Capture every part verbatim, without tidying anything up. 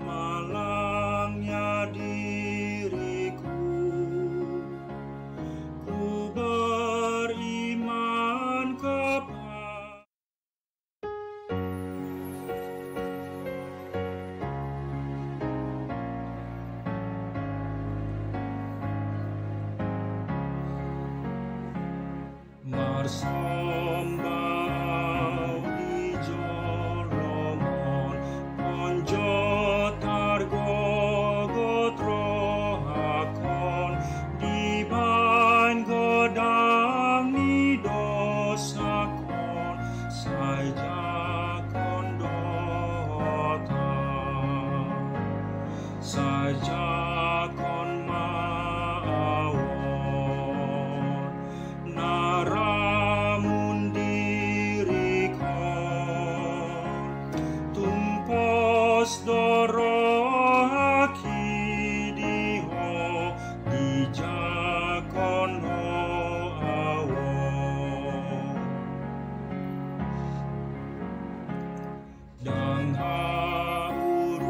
Malangnya diriku, ku beriman kepada Marsomba au di jolom on, on jo targogot rohakon, dibaen godang ni dosakon, sai jakon dohot au, sai jakon ma au on. Na ramun dirik on, tung pos do rohaki di ho, dijakon ho au on. Ndang haurupan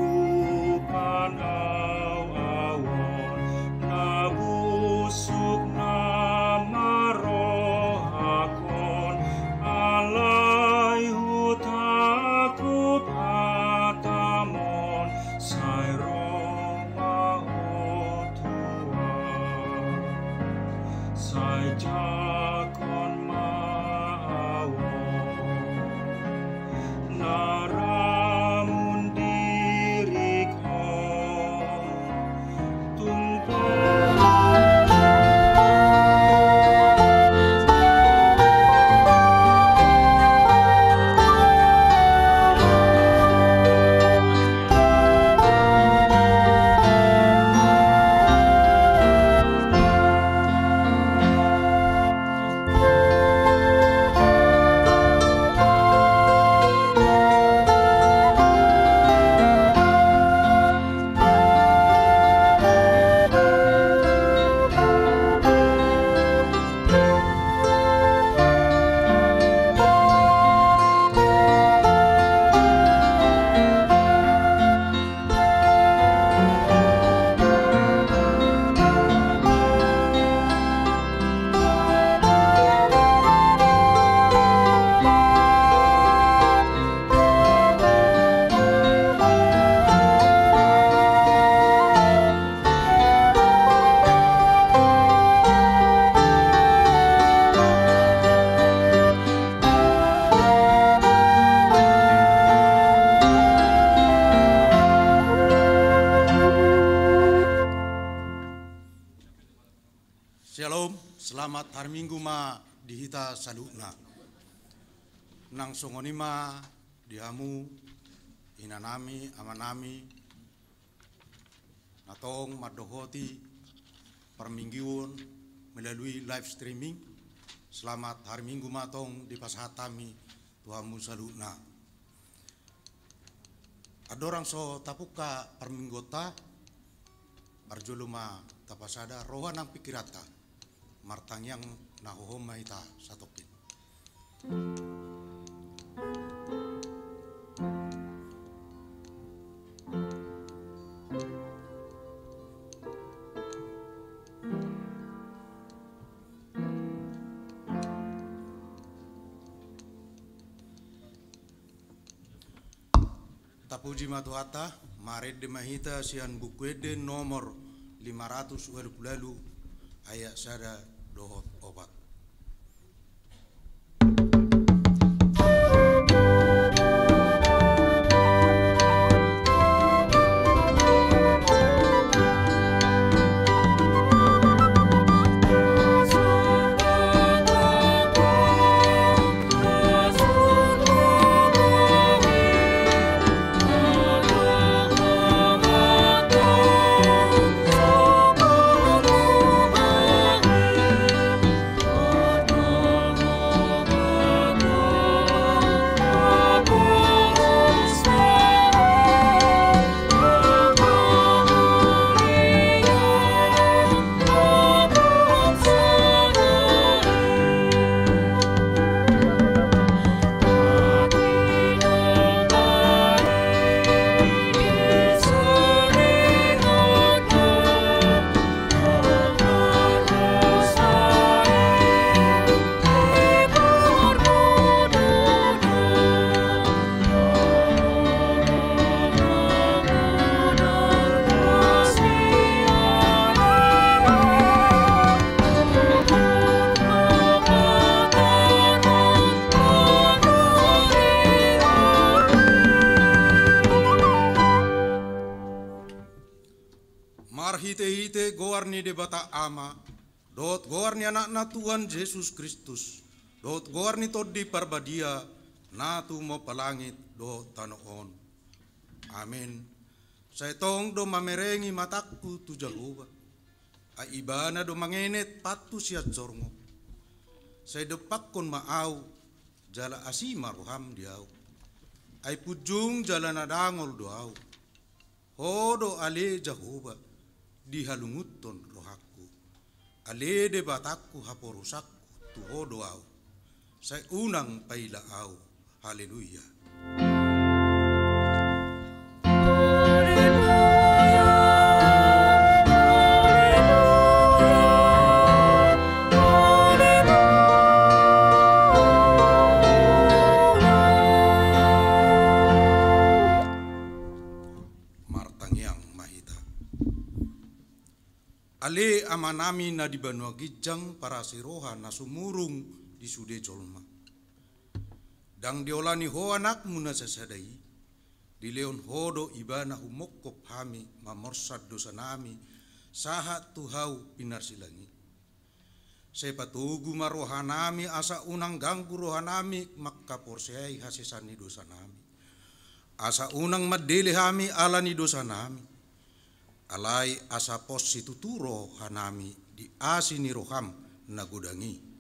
au au on, na busuk nama rohakon, alai hutakup hatam on, sai ro ma ho tu au, sai jakon ma au on. Na ramun dirik on, tung pos. Syalom, selamat hari Minggu ma di hita saluhutna. Nang songon i ma di hamu, inanami, amanami, na tong mandohoti parmingguon melalui live streaming. Selamat hari Minggu ma tong dipasahat hami tu hamu saluhutna. Andorang so tapungka parmingguonta, parjolo ma tapasada roha nang pingkiranta. Martangiang na hohom ma hita satongkin. Tapuji ma Tuhanta, marende ma hita sian Buku Ende nomor lima ratus ualu pulu ualu, ayat sada dohot opat. Marhitehite goar ni Debata Ama, dohot goar ni Anakna Tuhan Jesus Kristus, dohot goar ni Tondi Parbadia, na tumompa langit dohot tano on. Amen. Sai tong do mamerengi matangku tu Jahowa, ai Ibana do mangenet pan tu sian sorgo. Sai dompakkon ma ahu, jala asi ma roham di ahu. Ai punjung jala na dangol do ahu. Ho do ale Jahowa, dihalungunhon rohangku. Ale Debatangku, haporusangku, tu Ho do ahu. Sai unang paila ahu. Haleluya. Martangiang ma hita. Ale Amanami na di banua ginjang, parasiroha na sumurung di sude jolma. Ndang diolani Ho Anakmu na sasada i, dilehon Ho do Ibana humongkop hami mamorsan dosanami, sahat tu hau pinarsilang i. Sai patogu ma rohanami, asa unang ganggu rohanami mangkaporseai hasesaan ni dosanami. Asa unang mandele hami ala ni dosanami. Alai asa pos situtu rohanami di asi ni roham na godang i.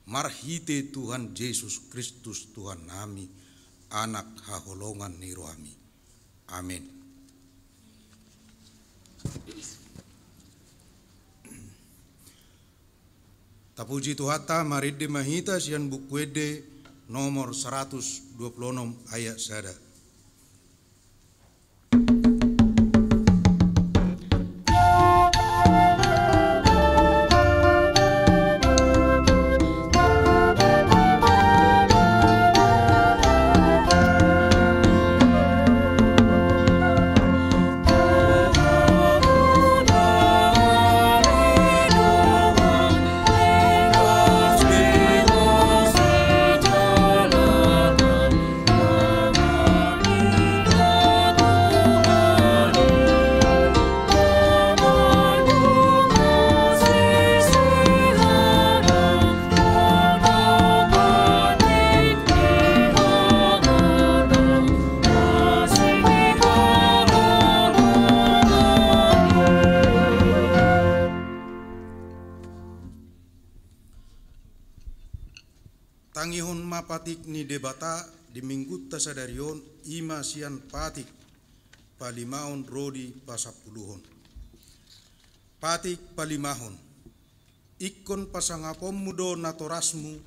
Marhite Tuhan Jesus Kristus Tuhannami, Anak haholongan ni rohami. Amen. Tapuji Tuhanta, marende ma hita sian Buku Ende nomor saratus dua pulu onom ayat sada. Tangihon ma patik ni Debata di minggunta sadari on, i ma sian patik palimahon ro di pasampuluhon. Patik palimahon. Ingkon pasangaponmu do natorasmu,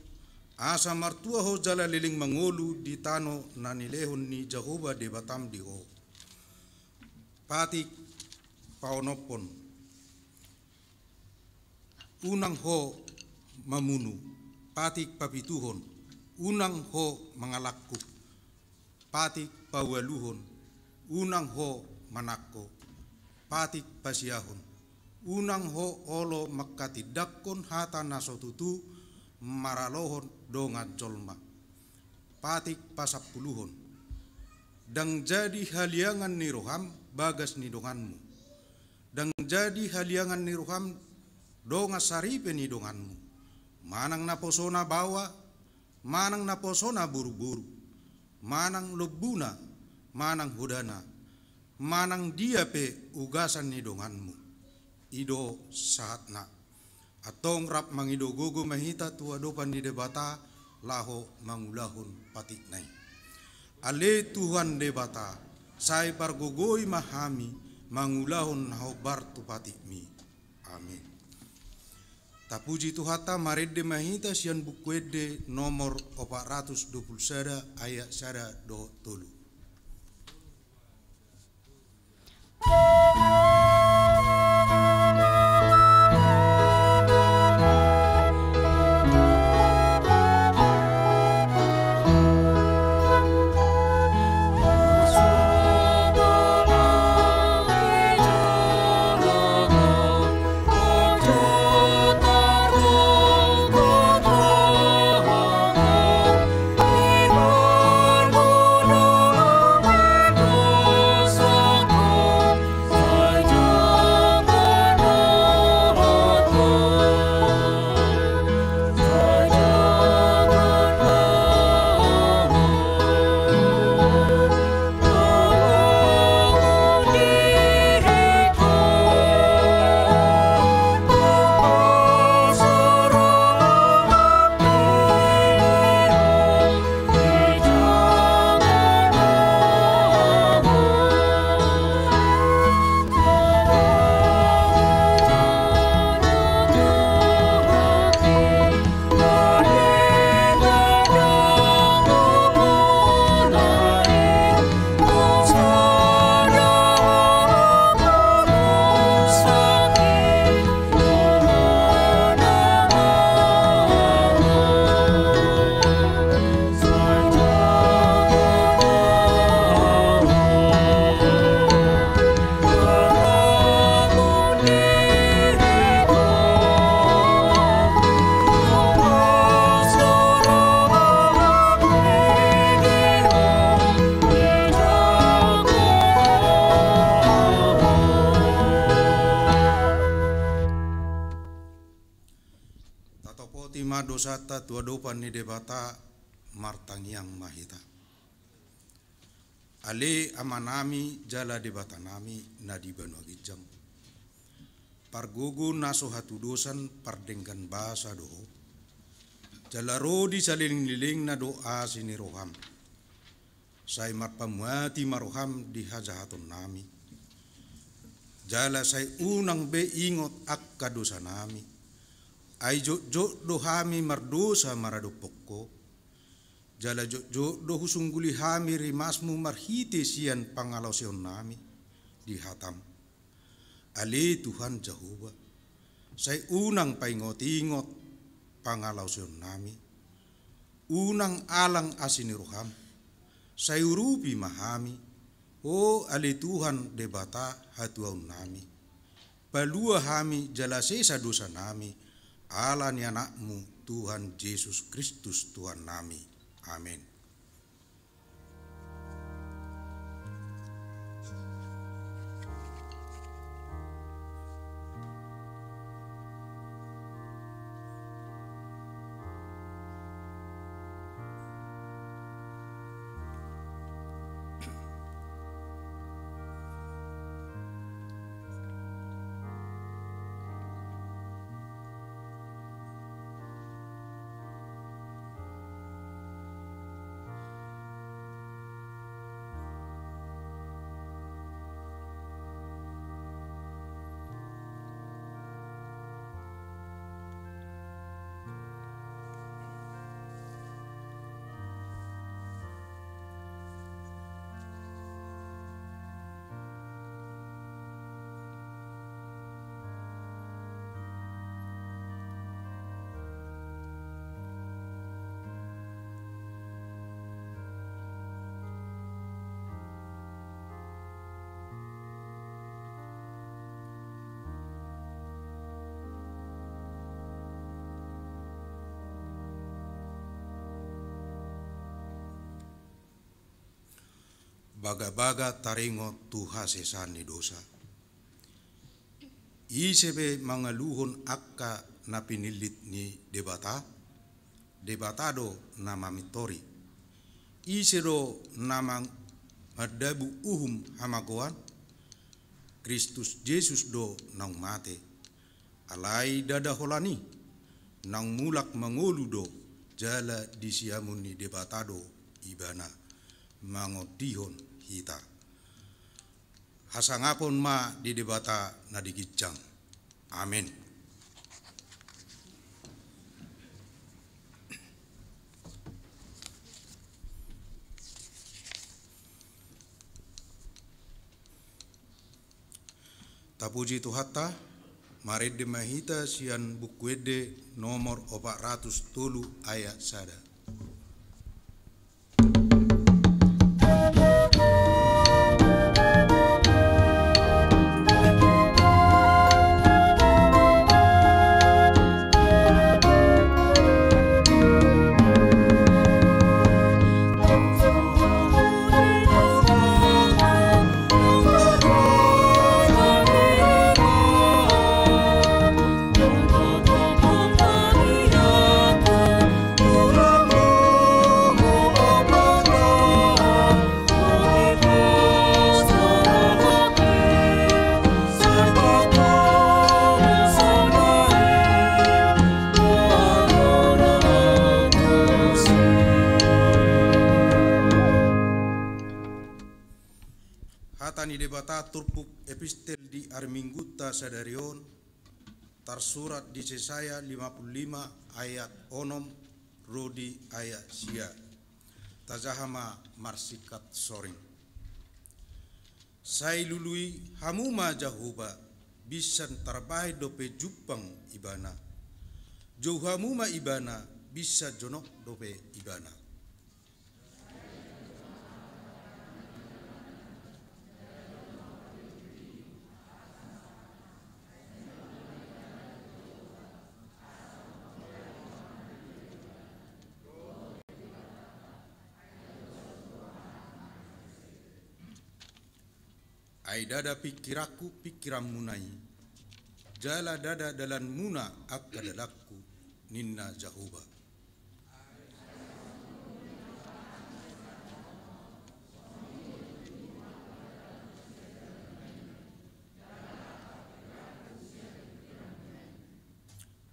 asa martua ho jala leleng mangolu di tano na nilehon ni Jahowa Debatam di ho. Patik paonomhon. Unang ho mamunu. Patik papituhon. Unang ho mangalangkup. Patik paualuhon. Unang ho manangko. Patik pasiahon. Unang ho olo mangkatindangkon hata na so tutu maralohon dongan jolma. Patik pasampuluhon. Ndang jadi haliangan ni roham bagas ni donganmu. Ndang jadi haliangan ni roham dongan saripe ni donganmu. Manang naposona baoa, manang naposona boruboru, manang lombuna, manang hodana, manang dia pe ugasan ni donganmu. I do sahatna. Antong rap mangido gogo ma hita tu adopan ni Debata laho mangulahon patikna i. Ale Tuhan Debata, sai pargogoi ma hami mangulahon na hombar tu patikmi. Amen. Tapuji Tuhanta, marende ma hita sian Buku Ende nomor opat ratus dua pulu sada ayat sada dohot tolu. dosanta tu adopan ni Debata, martangiang ma hita. Ale Amanami jala Debatanami na di banua ginjang, pargogo na so hatudosan pardenggan basa do Ho. Jala ro di saleleng-lelengna do asi ni roham. Sai marpamuati ma roham di hajahatonnami. Jala sai unang be ingot angka dosanami. Ai jotjot do hami mardosa maradophon Ho. Jala jotjot do husungguli hami rimasmu marhite sian pangalaoseonnami di hatam. Ale Tuhan Jahowa, sai unang paingot-ingot pangalaoseonnami. Unang alang asi ni roham. Sai urupi ma hami, O ale Tuhan Debata hatuaonnami. Palua hami jala sesa dosanami, ala ni Anakmu Tuhan Jesus Kristus Tuhannami. Amen. Bagabaga taringot tu hasesaan ni dosa. Ise pe mangaluhon angka na pinillit ni Debata, Debata do na mamintori. Ise do na mang-, mandabu uhum hamagoan? Kristus Jesus do naung mate. Alai ndada holan i, naung mulak mangolu do, jala di siamun ni Debata do Ibana, mangondihon hita. Hasangapon ma di Debata na di ginjang. Amen. Tapuji Tuhanta, marende ma hita sian Buku Ende nomor opat ratus tolu ayat sada. Hata ni Debata turpuk epistel di ari Minggunta sadari on, tarsurat di Jesaya lima puluh lima ayat onom ro di ayat sia. Tajaha ma marsingkat soring. Sai lului hamu ma Jahowa, binsan tarbahen dope jumpang Ibana. Jou hamu ma Ibana, binsan jonok dope Ibana. Ai ndada pingkiranku pingkiranmuna i, jala ndada dalanmuna angka dalanku. ninna Jahowa.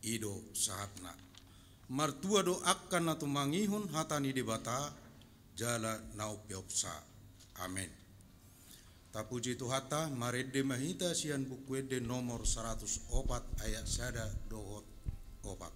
I do sahatna. Martua do angka na tumangihon hata ni Debata, jala na umpeopsa. Amen. Tapuji Tuhanta, marende ma hita sian Buku Ende nomor saratus opat ayat sada dohot opat.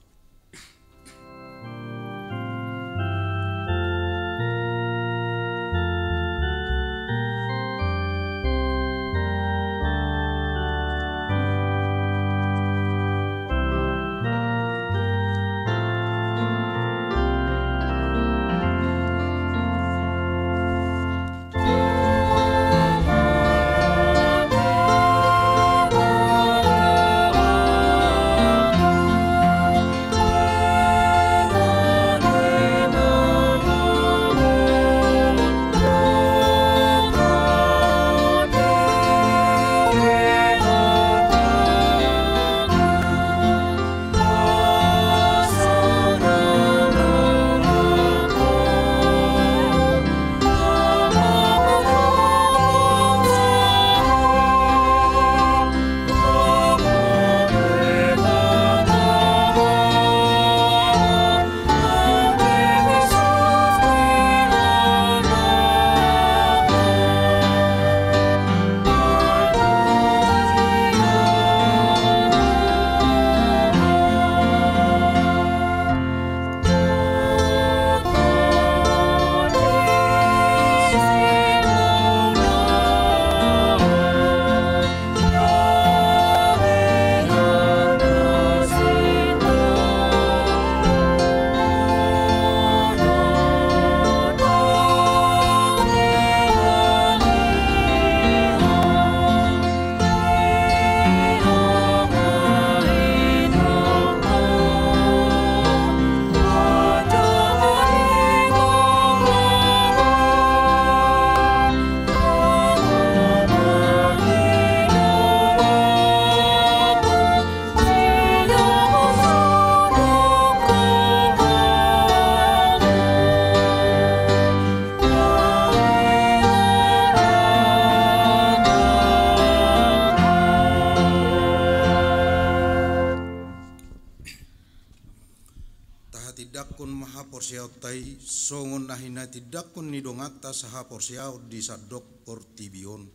Tahatindangkon ma haporseaonta i, songon na hinatindangkon ni donganta sahaporseaon di sandok portibi on,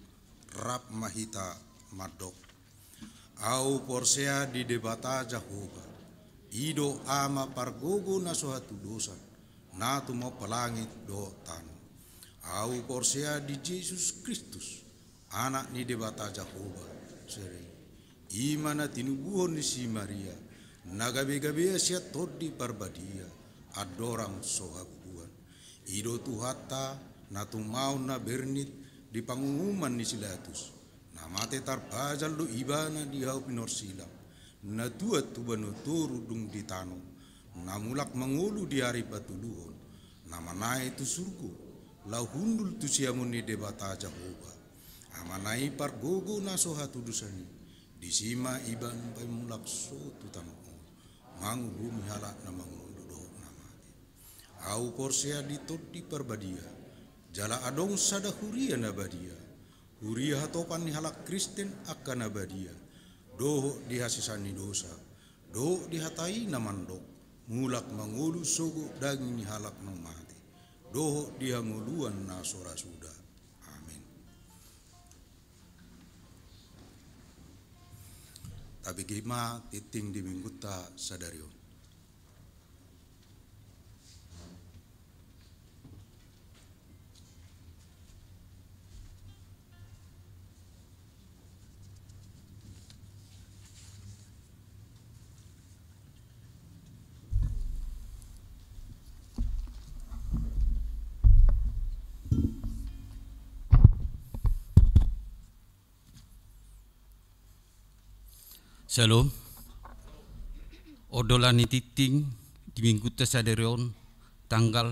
rap ma hita mandok. Ahu porsea di Debata Jahowa, i do Ama pargogo na so hatudosan, na tumompa langit dohot tano. Ahu porsea di Jesus Kristus, Anak ni Debata Jahowa, sere. I ma na tinubuhon ni si Maria, na gabegabean sian Tondi Parbadia, andorang so habubuhan. I do Tuhanta, na tumaon na bernit di pangunguman ni si Latus. Na mate tarpajal do Ibana di hau pinorsilang, na tuat tu banua toru dung di tano, na mulak mangolu di ari patoluhon, na manaek tu surgo, laho hundul tu siamun ni Debata Jahowa, Amana i pargogo na so hatudosan i. Disi ma Ibana paimulak so tu tano on, manguhumi halak na mangolu dohot na mate. Ahu porsea di Tondi Parbadia, jala adong sada huria na badia, huria hatopan ni halak Kristen angka na badia, dohot di hasesaan ni dosa, dohot di hata i na mandok, mulak mangolu sogot daging ni halak na mate, dohot di hangoluan na so ra suda. Amen. Tabege ma tingting di Minggunta sadari on. Syalom. Ondolan ni tingting di Minggunta sadari on, tanggal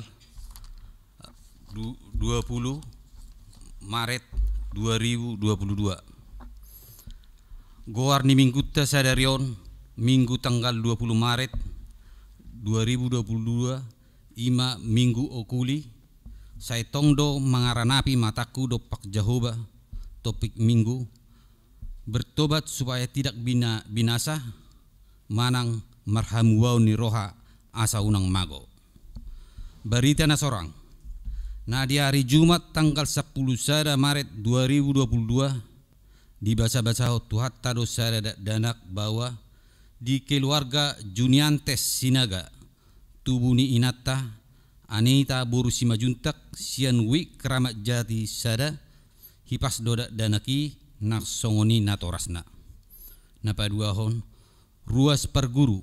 du-, dua puluh Maret dua ribu dua puluh dua. Goar ni Minggunta sadari on, Minggu tanggal dua puluh Maret, dua ribu dua puluh dua, ima Minggu Okuli, sai tong do mangaranapi matangku dompak Jahowa, topik Minggu, bertobat supaya tidak bina-, binasa, manang marhamubaon ni roha asa unang mago. Barita na sorang. Na di ari Jumat tanggal sampulu sada Maret dua ribu dua puluh dua, dibasabasahon Tuhanta do sada dakdanak bahwa di keluarga Juniantes Sinaga, tubu ni inanta Anita boru Simanjuntak sian Wijk Kramat Jati sada, hipas do dakdanak i nang songon i natorasna. Na paduahon, ruas parguru.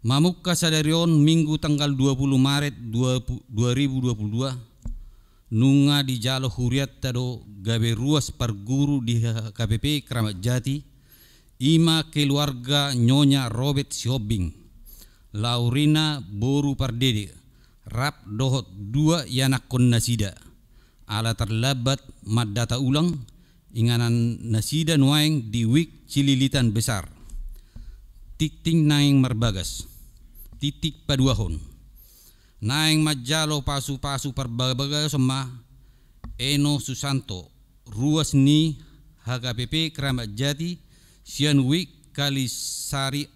Mamungka sadari on Minggu tanggal dua puluh Maret dua pu-, dua ribu dua puluh dua, nunga dijalo hurianta do gabe ruas parguru di H K P P Kramat Jati, ima keluarga Nyonya Robert Sihombing, Laurina boru Pardede, rap dohot dua ianakhon nasida. Ala tarlambat mandata ulang, inganan nasida nuaeng di Wijk Cililitan Besar. Tingting naeng marbagas. Titik paduahon. Naeng manjalo pasupasu parbagason ma Eno Susanto, ruas ni H K P P Kramat Jati sian Wijk Kalisari,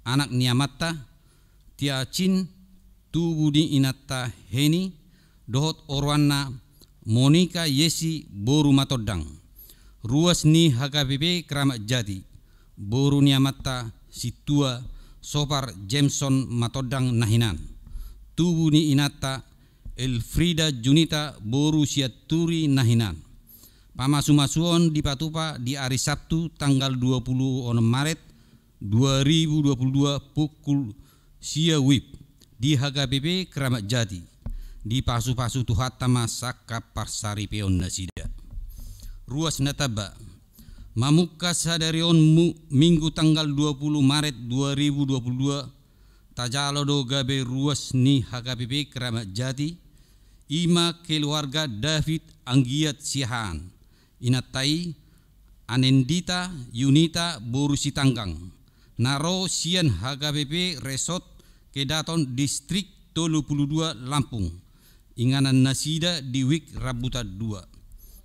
anak ni amanta Tiacin, tubu ni inanta Heni, dohot oroanna Monika Yesi boru Matondang, ruas ni H K P P Kramat Jati, boru ni amanta Sintua Sopar Jameson Matondang na hinan, tubu ni inanta Elfrida Junita boru Sianturi na hinan. Pamasumasuon dipatupa di ari Sabtu tanggal dua puluh onom Maret dua ribu dua puluh dua pukul sia WIB di H K P P Kramat Jati. Dipasupasu Tuhanta ma sangkap parsaripeon nasida. Ruas na tamba. Mamungka sadari on mu-, Minggu tanggal dua puluh Maret dua ribu dua puluh dua, tajalo do gabe ruas ni H K P P Kramat Jati, ima keluarga David Anggiat Siahaan. Inanta i Anendita Yunita boru Sitanggang, na ro sian H K P P Resort Kedaton, Distrik tolu pulu dua, Lampung. Inganan nasida di Wijk Rambutan dua.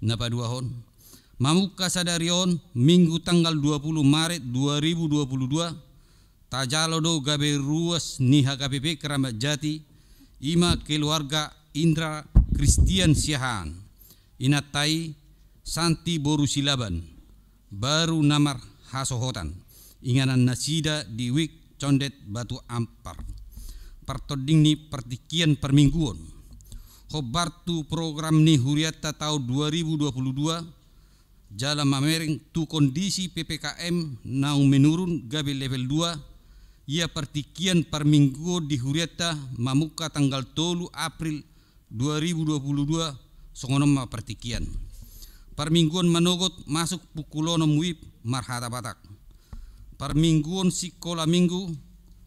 Na paduahon, mamungka sadari on Minggu tanggal dua puluh Maret dua ribu dua puluh dua, tajalo do gabe ruas ni H K P P Kramat Jati, ima keluarga Indra Kristian Siahaan. Inanta i Santi boru Silaban, baru na marhasohotan. Inganan nasida di Wijk Condet, Batu Ampar. Partording ni partingkian parmingguon. Hombar tu program ni hurianta taon dua ribu dua puluh dua, jala mamereng tu kondisi P P K M naung menurun gabe level dua, ia partingkian parmingguon di hurianta mamungka tanggal tolu April dua ribu dua puluh dua, songon on ma partingkian. Parmingguon manogot masuk pukul onom WIB marhata Batak. Parmingguon sikola minggu,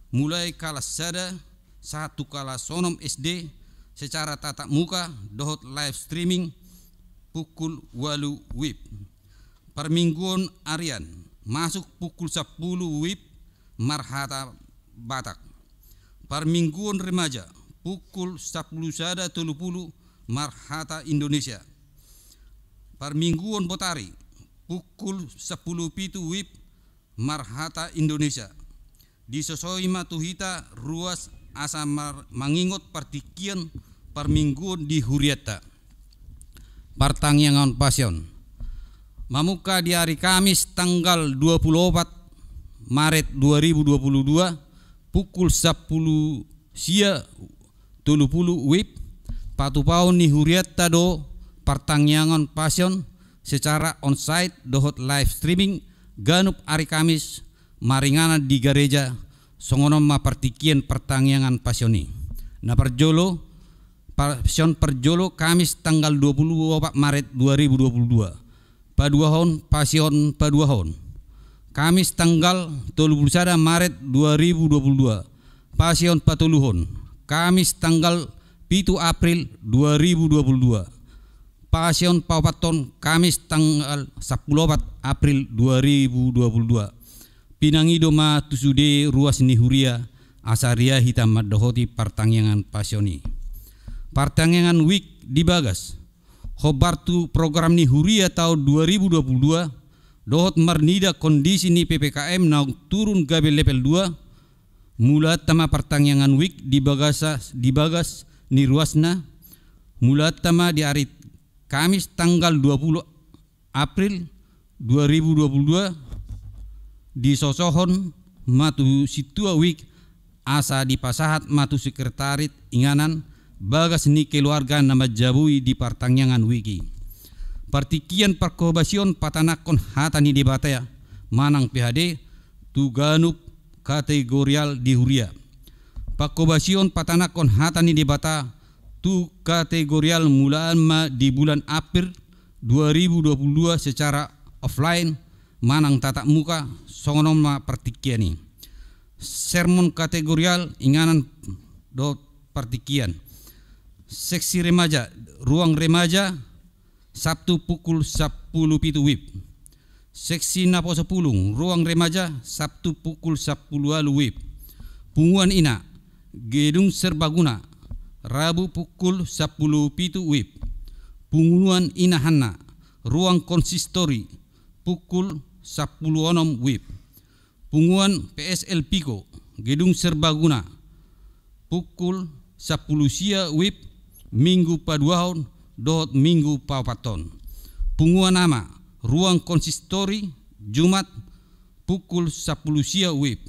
mulai kalas sada sahat tu kalas onom S D, secara tatap muka dohot live streaming pukul ualu WIB. Parmingguon arian, masuk pukul sampulu WIB marhata Batak. Parmingguon remaja, pukul sampulu sada tolu pulu marhata Indonesia. Parmingguon botari, pukul sampulu pitu WIB marhata Indonesia. Disosoi ma tu hita ruas asa mar-, mangingot partingkian parmingguon di hurianta. Partangiangan Pasion. Mamungka di ari Kamis tanggal dua puluh opat Maret dua ribu dua puluh dua, pukul sampulu sia tolu pulu WIB, patupaon ni hurianta do partangiangan Pasion secara onsite dohot live streaming ganup ari Kamis maringanan di gareja. Songon on ma partingkian partangiangan Pasion i. Na parjolo, Pasion parjolo, Kamis tanggal dua puluh opat Maret dua ribu dua puluh dua. Paduahon, Pasion paduahon, Kamis tanggal tolu pulu sada Maret dua ribu dua pulu dua. Pasion patoluhon, Kamis tanggal pitu April dua ribu dua pulu dua. Pasion paopathon, Kamis tanggal sampulu opat April dua ribu dua pulu dua. Pinangido ma tu sude ruas ni huria asa ria hita mandohoti partangiangan Passion i. Partangiangan Week di bagas. Hombar tu program ni huria taon dua ribu dua puluh dua, dohot marnida kondisi ni P P K M naung turun gabe level dua, mulaanta ma partangiangan Week di bagasa, di bagas ni ruasna, mulaanta ma di ari Kamis tanggal dua puluh April dua ribu dua puluh dua, disosohon ma tu sintua Week asa dipasahat ma tu sekretariat inganan bagas ni keluarga na manjabui di partangiangan Week i. Partingkian parhobasion patanakhon hata ni Debata manang P H D tu ganup kategorial di huria. Parhobasion patanakhon hata ni Debata tu kategorial mulaan ma di bulan April dua ribu dua puluh dua secara offline manang tatap muka, songon on ma partingkian i. Sermon kategorial inganan dohot partingkian. Seksi remaja, ruang remaja, Sabtu pukul sampulu pitu wib. Seksi naposo pulung, ruang remaja, Sabtu pukul sampulu ualu wib. Punguan ina, Gedung Serbaguna, Rabu pukul sampulu pitu wib. Punguan ina hanna, ruang konsistori, pukul sampulu onom wib. Punguan P S L Piko, Gedung Serbaguna, pukul sampulu sia wib, Minggu paduahon dohot Minggu paopathon. Punguan ama, ruang konsistori, Jumat, pukul sampulu sia wib.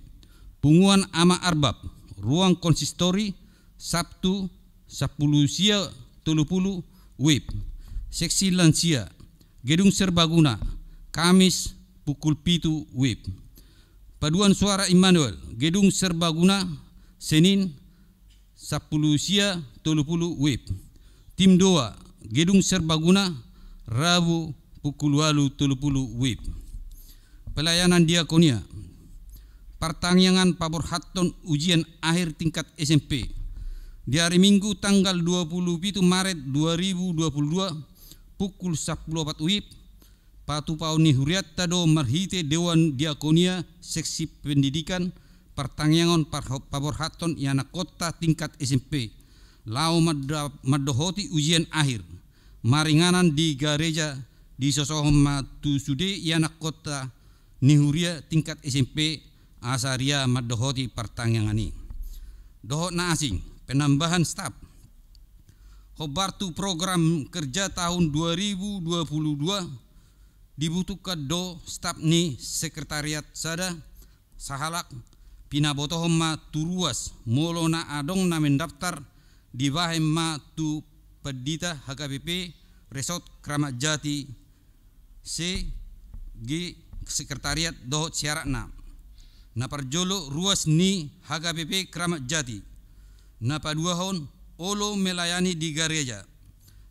Punguan ama arbab, ruang konsistori, Sabtu, sampulu sia tolu pulu wib. Seksi lansia, Gedung Serbaguna, Kamis, pukul pitu wib. Paduan Suara Immanuel, Gedung Serbaguna, Senin, sampulu sia tolu pulu wib. Tim doa, Gedung Serbaguna, Rabu, pukul ualu tolu pulu wib. Pelayanan diakonia. Partangiangan paborhathon ujian akhir tingkat S M P. Di ari Minggu tanggal dua pulu pitu Maret dua ribu dua pulu dua, pukul sampulu opat wib, patupaon ni hurianta do marhite Dewan Diakonia Seksi Pendidikan partangiangan parho-, paborhathon ianakhonta tingkat S M P laho manda-, mandohoti ujian akhir. Maringanan di gareja, disosohon ma tu sude ianakhonta ni huria tingkat S M P asa ria mandohoti partangiangan i. Dohot na asing, penambahan staf. Hombar tu program kerja tahun dua ribu dua puluh dua, dibutuhkan do staf ni sekretariat sada, sahalak, pinabotohon ma tu ruas, molo na adong na mendaftar, dibahen ma tu Pandita H K P P Resort Kramat Jati, C G sekretariat dohot syaratna. Na parjolo ruas ni H K P P Kramat Jati. Na paduahon olo melayani di gareja.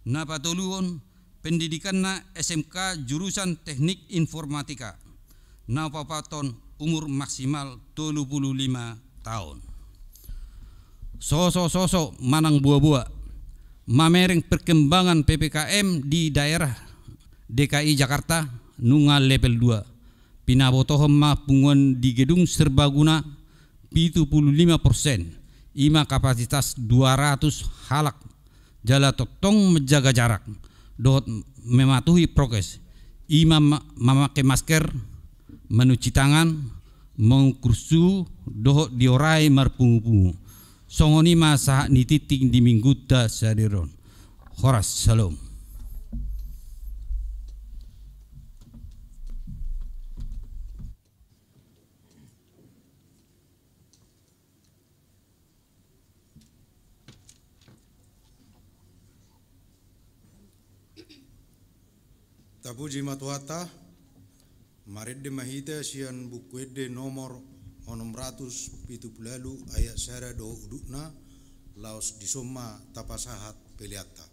Na patoluhon pendidikanna S M K jurusan Teknik Informatika. Na paopathon umur maksimal tolu pulu lima taon. Soso-soso manang boa-boa. Mamereng perkembangan P P K M di daerah D K I Jakarta nunga level dua. Pinabotohon ma punguan di Gedung Serbaguna pitu pulu lima persen, i ma kapasitas dua ratus halak, jala tongtong menjaga jarak dohot mematuhi prokes, i ma ma-, mamake masker, manuci tangan, mangukur suhu dohot diorai marpungu-pungu. Songon i ma sahat ni tingting di minggunta sadari on. Horas, syalom. Tapuji ma Tuhanta, marende ma hita sian Buku Ende nomor onom ratus pitu pulu ualu ayat sada dohot udutna, laos dison ma tapasahat peleanta.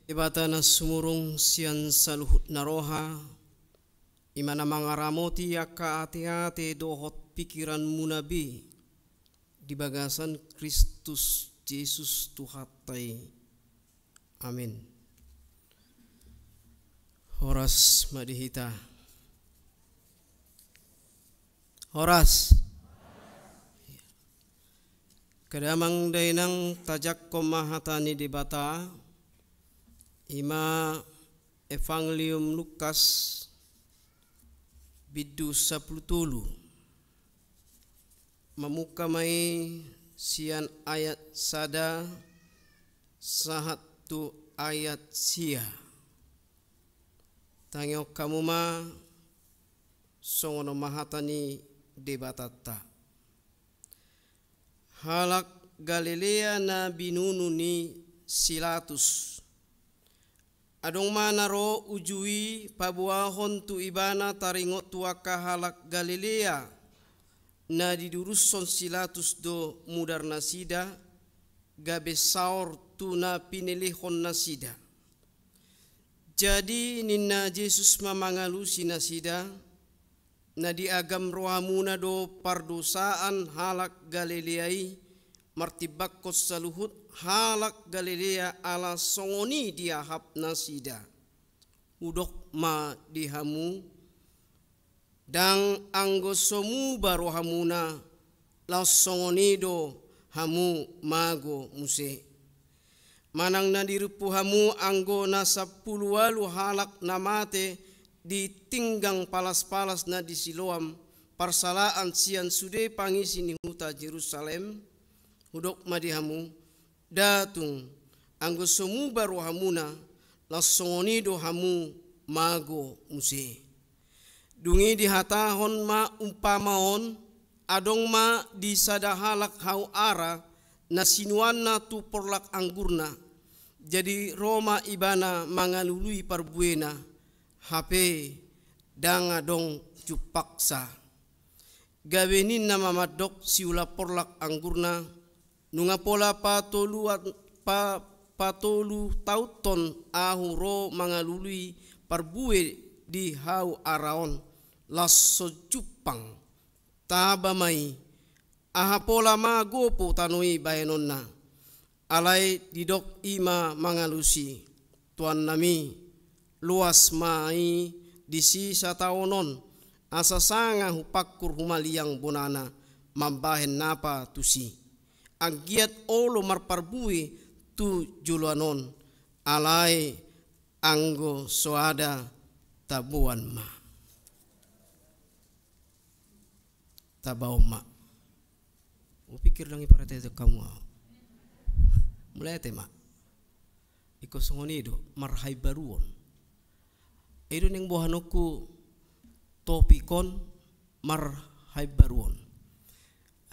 Debata na sumurung sian saluhutna roha, i ma na mangaramoti angka ateate dohot pikiranmuna be di bagasan Kristus Jesus Tuhanta i. Amin. Horas ma di hita. Horas. Angka damang dainang, tajangkon ma hata ni Debata, i ma Evangelium Lukas, bindu sampulu tolu. Mamungka ma i sian ayat sada sahat tu ayat sia. Tangihon hamu ma songon on ma hata ni Debatanta. Halak Galilea na binunu ni si Latus. Adong ma na ro uju i paboahon tu ibana taringot tu angka halak Galilea na didurushon si Latus do mudarnasida, gabe saor tu na pinelehon nasida. Jadi ninna Jesus ma mangalusi nasida: Na diagam rohamuna do pardosaan halak Galilea i martimbangkon saluhut halak Galilea, ala songon i diahap nasida. Hudok ma di hamu, ndang anggo so muba rohamuna, laos songon i do hamu mago muse. Manang na dirumpu hamu anggo na sampulu ualu halak na mate di tinggang palas-palas na di Siloam, parsalaan sian sude pangisi ni huta Jerusalem? Hudok ma di hamu, nda tung, anggo so muba rohamuna, laos songon i do hamu mago muse. Dung i dihatahon ma umpama on: Adong ma di sada halak hau ara, na sinuanna tu porlak anggurna. Jadi ro ma ibana mangalului parbuena, hape ndang adong jumpangsa. Gabe ninna ma mandok siula porlak anggurna: Nunga pola patoluan, pa-, patolutaonhon ahu ro mangalului parbue di hau ara on, laos so jumpang. Taba ma i, aha pola ma gopo tano i bahenonna. Alai didok i ma mangalusi: Tuannami, loas ma i disi sataon on, asa sanga hupangkur humaliang bonana mambahen napa tusi. Anggiat olo marparbue tu joloan on, alai anggo soada taboan ma. Tabaon ma. Hupikir ndang diparhate hamu ahu. Mulai ate ma. Ingkon songon i do, marhaimbaruon. I do naeng boanonku topik on, marhaimbaruon.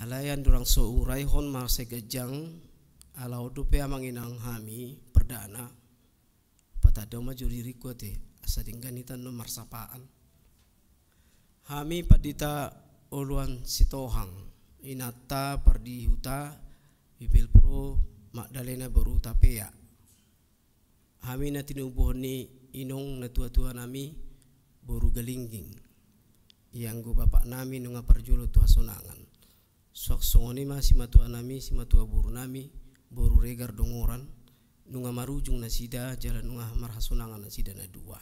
Alai andorang so huraihon ma sai ganjang, ala on dope amang inang hami perdana. Patanda ma jo diringku ate, asa denggan hita annon marsapaan. Hami pandita oloan Sitohang, inanta pardihuta Bibelvrouw Magdalena boru Hutapea. Hami na tinubuhon ni inong natua-tua nami boru Galingging. Ianggo bapak nami nunga parjolo tu hasonangan. Suang songon i ma simatua nami, simatua boru nami, boru Regar Dongoran, nunga marujung nasida jala nunga marhasonangan nasida na dua.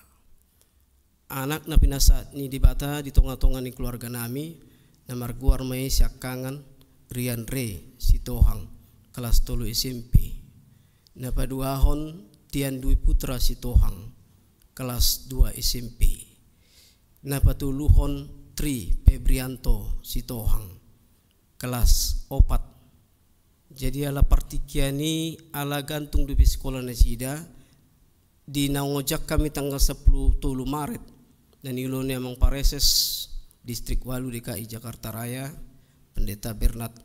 Anak na pinasahat ni Debata di tonga-tonga ni keluarga nami, na margoar ma i siangkangan Rian Re Sitohang, kelas tolu S M P. Na paduahon Tian Dwi Putra Sitohang, kelas dua S M P. Na patoluhon Tri Febrianto Sitohang, kelas opat. Jadi ala partingkian i, ala gantung dope sikola nasida, di naung ojak hami tanggal sampulu tolu Maret, na niulahon ni amang pareses Distrik Walu D K I Jakarta Raya, Pendeta Bernard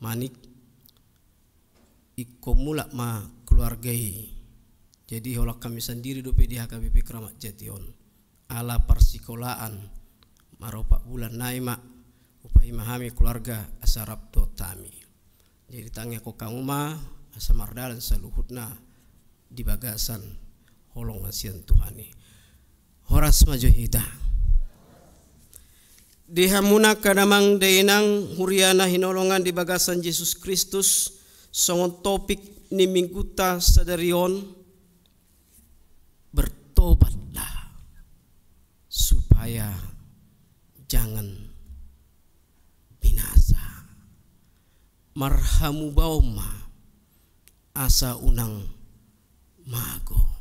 Manik, ingkon mulak ma keluarga i. Jadi holan hami sandiri dope di H K B P Kramat Jati on. Ala parsikolaan maropat bulan nai ma, hupaima hami keluarga asa rap dohot hami. Jadi tangiangkon hamu ma asa mardalan saluhutna di bagasan Holong na sian Tuhan i. Horas ma jo hita. Di hamuna angka damang dainang, huria na hinaholongan di bagasan Jesus Kristus, songon topik ni mingguta sadari on, bertobatlah supaya jangan binasa. Marhamubaon ma asa unang mago.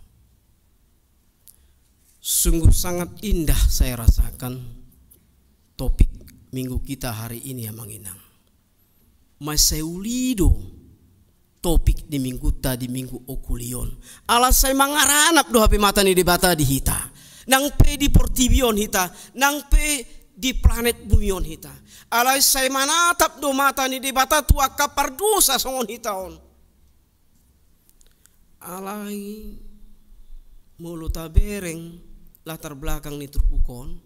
Sungguh sangat indah saya rasakan topik minggu kita hari ini, amang inang. Mansai uli do topik di mingguta di minggu okuli on. Ala sai mangaranap do hape mata ni Debata di hita. Nang pe di portibi on hita, nang pe di planet bumi on hita. Alai sai manatap do mata ni Debata tu angka pardosa songon hita on. Alai molo tabereng latar belakang ni turpuk on,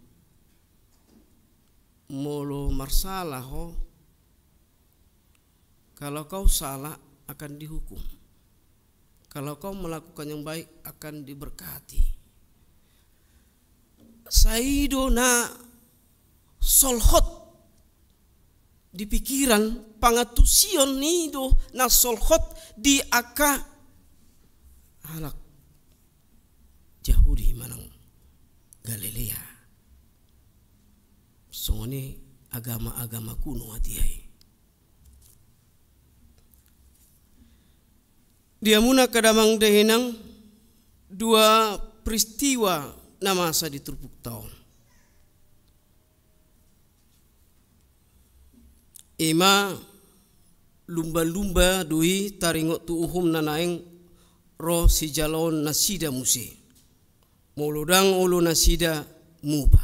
molo marsala ho, kalau kau salah akan dihukum. Kalau kau melakukan yang baik akan diberkati. Sai do na solhot di pikiran, pangantusion i do na solhot di angka halak Jahudi manang Galilea. Songon i agama-agama kuno atia i. Di hamuna angka damang dainang, dua peristiwa na masa di turpukta on. Ima lumba-lumba do i taringot tu uhum na naeng ro sijaloon nasida muse. Molo ndang olo nasida muba.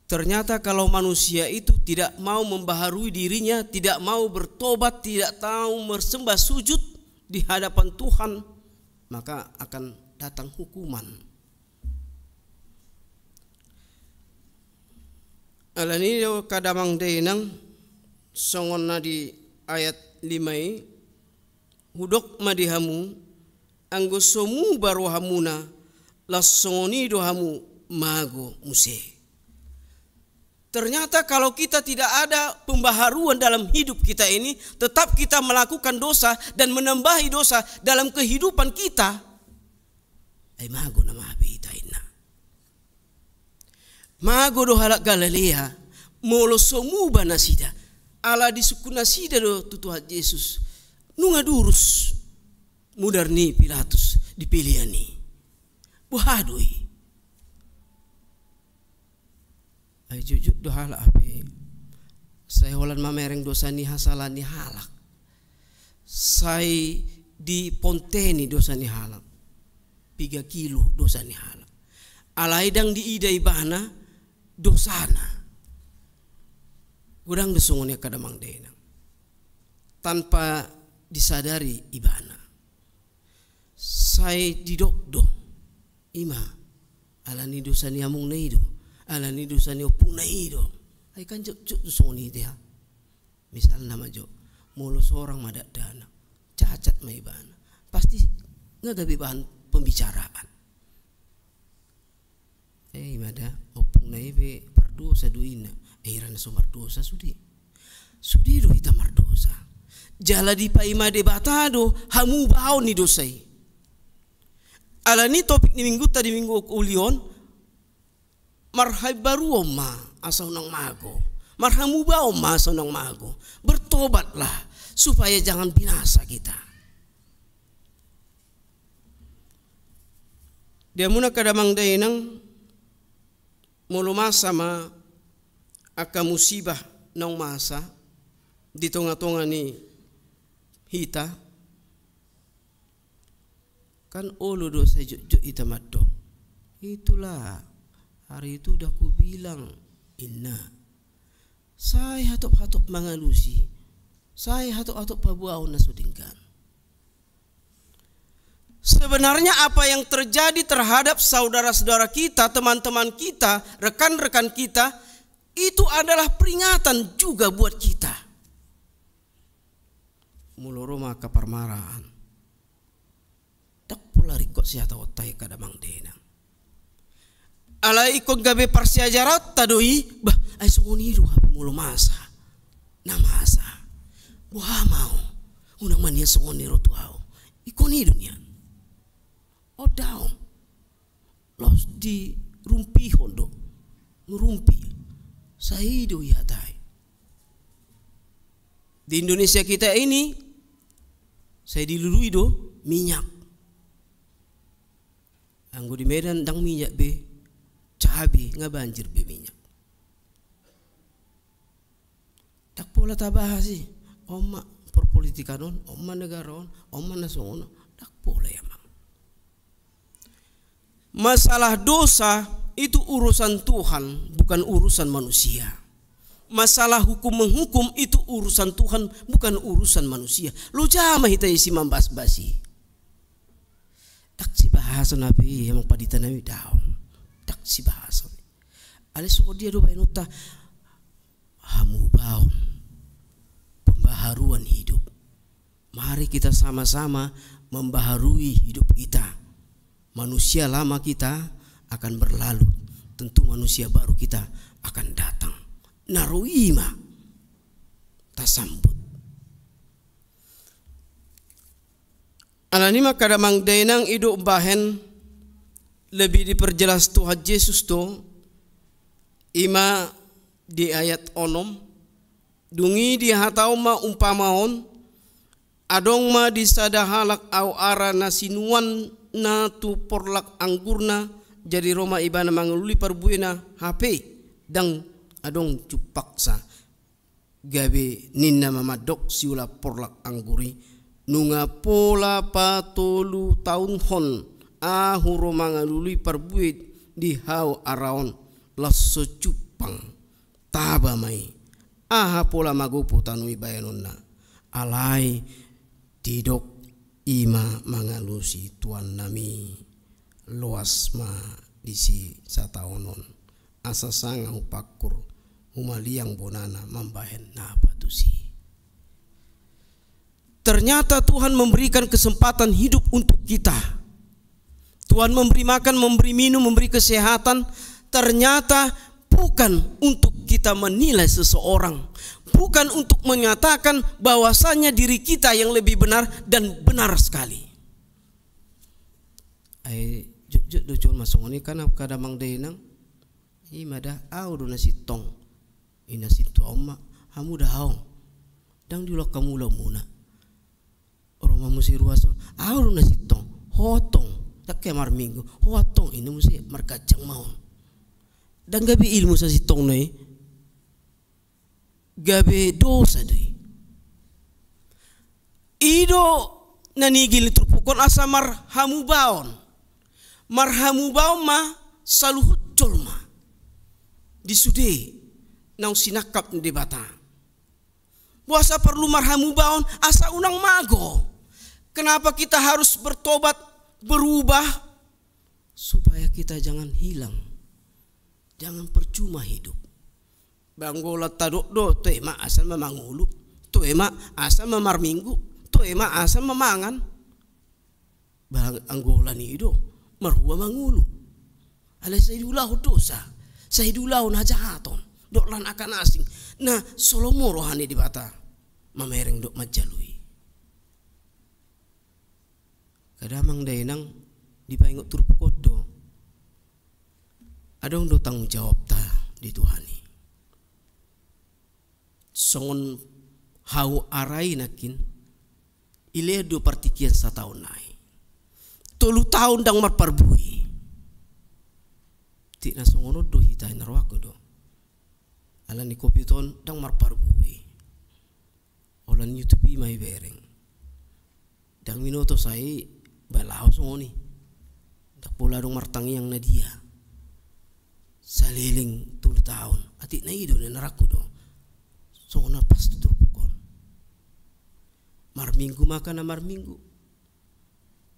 Ternyata kalau manusia itu tidak mau membaharui dirinya, tidak mau bertobat, tidak mau mersembah sujud di hadapan Tuhan, maka akan datang hukuman. Alani do angka damang dainang, songon na di ayat lima i, hudok ma di hamu, anggo so muba rohamuna, laos songon i do hamu mago muse. Ternyata kalau kita tidak ada pembaharuan dalam hidup kita ini, tetap kita melakukan dosa dan menambahi dosa dalam kehidupan kita, ai mago nama hape hita inna. Mago do halak Galilea, molo so muba nasida. Ala disungkun nasida do tu Tuhan Jesus. Nunga durus mudar ni Pilatus di pelean i. Boha do i? Ai jotjot do halak hape. Sai holan mamereng dosa ni hasala ni halak. Sai diponteni dosa ni halak. Piga kilo dosa ni halak. Alai ndang diida ibana dosana. Godang do songon i angka damang dainang. Tanpa disadari ibana. Sai didok do. Ima. Alani dosa ni amongna i do. Alani dosa ni ompungna i do. Ai kan jotjot do songon i dia. Misalna ma jo, molo sorang ma dakdanak, cacat ma ibana, pasti nga gabe bahan pembicaraan. Eh, ima da, ompungna i pe pardosa do inna. Eh, ira na so mardosa sude. Sude do hita mardosa. Jala dipaima Debata do hamubaon ni dosa i. Alani topik ni mingguta di minggu uli on, marhaimbaruon ma asa unang mago. Marhamubaon ma asa unang mago. Bertobatlah supaya jangan binasa kita. Di hamuna angka damang dainang, molo masa ma angka musibah naung masa di tonga-tonga ni hita, kan olo do sai jotjot hita mandok. Itulah, hari itu udah kubilang, inna. Sai hatop-hatop mangalusi, sai hatop-hatop paboaon na so denggan. Sebenarnya apa yang terjadi terhadap saudara-saudara kita, teman-teman kita, rekan-rekan kita, itu adalah peringatan juga buat kita. Molo ro ma angka parmaraan, Pola ringkot sihataonta i angka damang dainang. Alai ingkon gabe parsiajaranta do i, bah, ai songon i do hape molo masa. Na masa. Boha ma ho. Unang ma nian songon i ro tu ahu. Ingkon i do nian. Oda on. Laos dirumpihon do. Nurumpi. Sai i do ihatai. Di Indonesia kita ini, sai dilului do minyak. Anggo di Medan ndang minyak be, cabe, nga banjir be minyak. Ndang pola tabahas i, on ma perpolitikan on, on ma negara on, on ma na songon on, ndang pola i amang. Masalah dosa itu urusan Tuhan, bukan urusan manusia. Masalah hukum menghukum itu urusan Tuhan, bukan urusan manusia. Loja ma hita disi mambahasbahas i. Ndang sibahason hape i, amang pandita nami, daong. Ndang sibahason. Alai songon dia do bahenonta? Hamubaon. Pembaharuan hidup. Mari kita sama-sama membaharui hidup kita. Manusia lama kita akan berlalu. Tentu manusia baru kita akan datang. Na ro i ma tasambut. Alani i ma angka damang dainang, i do umbahen lebih diperjelas Tuhan Jesus do, i ma di ayat onom, dung i dihatahon ma umpama on, adong ma di sada halak ahu ara na sinuanna tu porlak anggurna, jadi ro ma ibana mangalului parbuena hape, ndang adong jumpangsa. Gabe ninna ma mandok siula porlak anggur i, nunga pola patolu taon hon ahu ro mangalului parbue di hau ara on, laos so jumpang. Taba ma i, aha pola magopo tano i bahenonna. Alai didok i ma mangalusi tuannami, loas ma disi sataonon. Asa sanga hupangkur, humaliang bonana mambahen na patusi. Ternyata Tuhan memberikan kesempatan hidup untuk kita. Tuhan memberi makan, memberi minum, memberi kesehatan. Ternyata bukan untuk kita menilai seseorang, bukan untuk menyatakan bahwasanya diri kita yang lebih benar dan benar sekali. Ai jotjot do jolma songon i kan, angka damang dainang. I ma da, ahu do na sintong. I na sintua on ma, hamu da haong. Ndang diulahon hamu ulaonmuna. Ro ma muse ruas on, ahu do na sintong. Ho antong. Ndang hea marminggu. Ho antong, i na muse marganjang ma on. Ndang gabe ilmu sasintongna i. Gabe dosa do i. I do na nigil ni turpuk on asa marhamubaon. Marhamubaon ma saluhut jolma di sude naung sinangkap ni Debata. Boasa perlu marhamubaon? Asa unang mago. Kenapa kita harus bertobat, berubah? Supaya kita jangan hilang. Jangan percuma hidup. Ba anggo lam tadok do, toe ma asal ma mangolu, toe ma asal ma marminggu, toe ma asal ma mangan. Ba anggo holan i do, marhua mangolu. Alai sai diulahon dosa, sai diulahon hajahaton, dohot lan angka na asing. Na so lomo roha ni Debata mamereng dohot manjalo i. Angka damang dainang, dipaingot turpuk on do. Adong do tanggung jawabta di Tuhan i. Songon hau ara i nangkin, dilehon do partingkian sataon nai. Tolu taon ndang marparbue. Tingki na songon on do hita i, na rohangku do. Alani covid on ndang marparbue. Holan YouTube i ma ibereng. Ndang binoto sai ba laho songon i. Ndang pola adong martangiang na dia. Saleleng tolu taon. Atik na i do, na rohangku do. Songon na pas tu turpuk on. Marminggu ma angka na marminggu.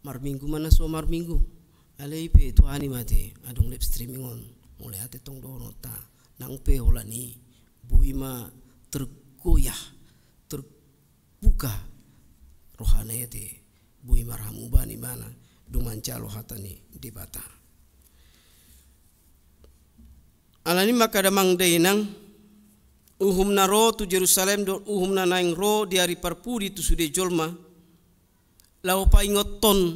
Marminggu ma na so marminggu. Alai i pe tu aha ni mate, adong live streaming on. Mulai ate tong dohononta. Nang pe holan i, boi ma tergoyah, terbuka rohana i ate. Boi marhamubaon ibana. do manjalo hata ni Debata. Alani i ma angka damang dainang, uhum na ro tu Jerusalem dohot uhum na naeng ro di ari parpudi tu sude jolma, laho paingothon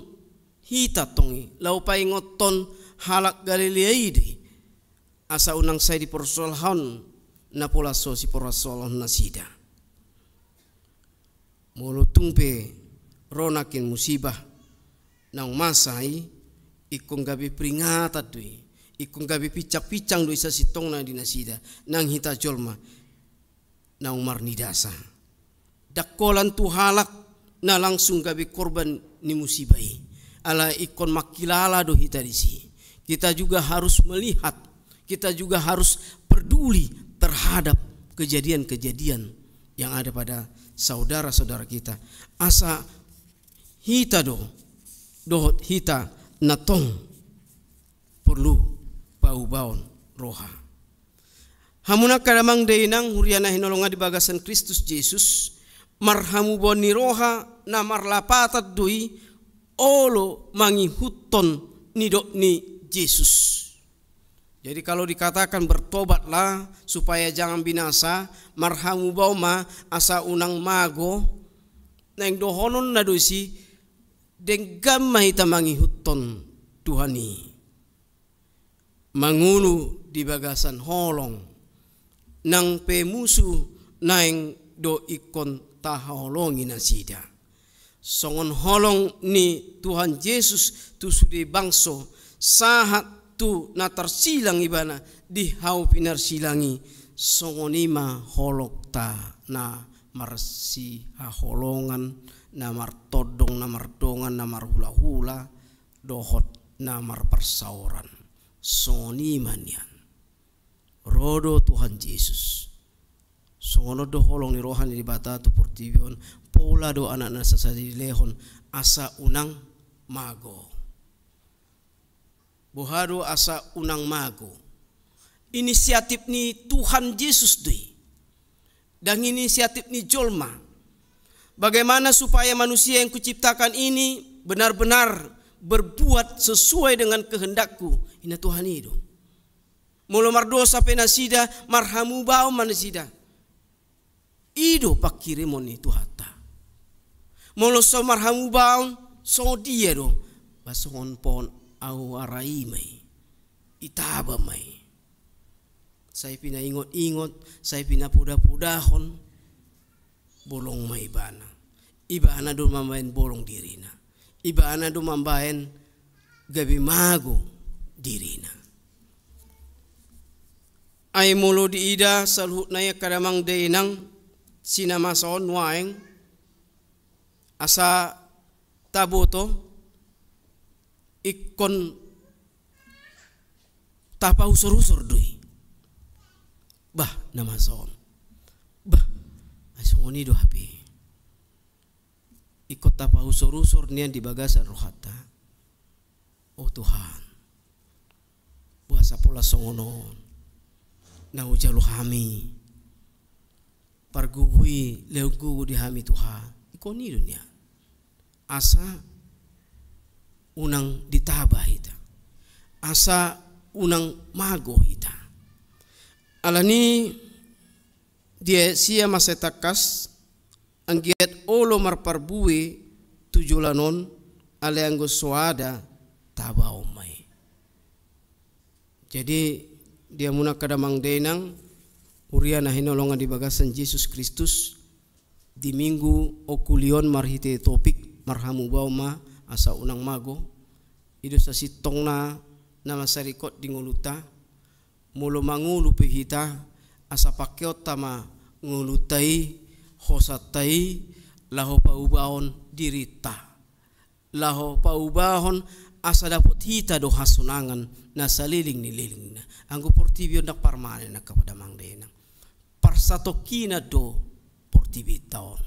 hita tong i, laho paingothon halak Galilea i do i, asa unang sai diparsoalhon na pola so siparsoalhon nasida. Molo tung pe ro nangkin musibah naung masa i, ingkon gabe peringatan do i, ingkon gabe pincang-pincang do i sasintongna di nasida, nang hita jolma naung marnidasa. Ndang holan tu halak na langsung gabe korban ni musibah i. Alai ingkon mangkilala do hita disi. Kita juga harus melihat, kita juga harus peduli terhadap kejadian-kejadian yang ada pada saudara-saudara kita. Asa hita do, dohot hita na tong porlu paubaon roha. Hamu angka damang dainang, huria na hinaholongan di bagasan Kristus Jesus, marhamubaon ni roha na marlapatan do i olo mangihuthon nidok ni Jesus. Jadi, kalau dikatakan bertobatlah supaya jangan binasa, marhamubaon ma asa unang mago, naeng dohononna do disi, denggan ma hita mangihuthon Tuhan i. Mangolu di bagasan holong, nang pe musu naeng do ingkon tahaholongi nasida. Songon holong ni Tuhan Jesus tu sude bangso, sahat tu na tarsilang ibana di hau pinarsilang i, songon i ma holongta na marsihaholongan, na martondong, na mardongan, na marhulahula, dohot na marparsaoran. Songon i ma nian. Ro do Tuhan Jesus. Songon on do holong ni roha ni Debata tu portibi on, pola do Anakna sasada dilehon asa unang mago. Boha do asa unang mago? Inisiatif ni Tuhan Jesus do i. Ndang inisiatif ni jolma. Bagaimana supaya manusia yang kuciptakan ini benar-benar berbuat sesuai dengan kehendak-Ku? Ninna Tuhan i do. Molo mardosa pe nasida, marhamubaon ma nasida. I do pangkirimon ni Tuhanta. Molo so marhamubaon, songon dia do? Ba songon pohon awara i ma i. Itaba ma i. Sai pinaingot-ingot, sai pinapodapodahon, bolong ma ibana. Ibana do mambaen bolong dirina. Ibana do mambaen gabe mago dirina. Ai molo diida saluhutna i angka damang dainang, sinamasa on nuaeng, asa taboto, ingkon tapausor-usor do i. Bah, na masa on. Bah, ai songon i do hape. Ingkon tapausor-usor nian di bagasan rohanta. O Tuhan, boasa pola songon on na hujalo hami? Pargogo i lehon gogo di hami Tuhan. Ingkon i do nian. Asa unang ditaba hita. Asa unang mago hita. Alani i di ayat sia ma sai tangkas, anggiat olo marparbue tu joloan on, alai anggo soada tabaon ma i. Jadi, di hamuna angka damang dainang, huria na hinaholongan di bagasan Jesus Kristus, di Minggu ongkuli on marhite topik marhamubaon ma asa unang mago, i do sasintongna na mansai ringkot di ngolunta, molo mangolu pe hita, asa pakeonta ma ngolunta i, hosanta i, laho paubahon dirinta. Laho paubahon asa dapot hita do hasonangan na saleleng ni lelengna. Anggo portibi on ndang parmanen angka damang dainang. Parsatongkinan do portibinta on.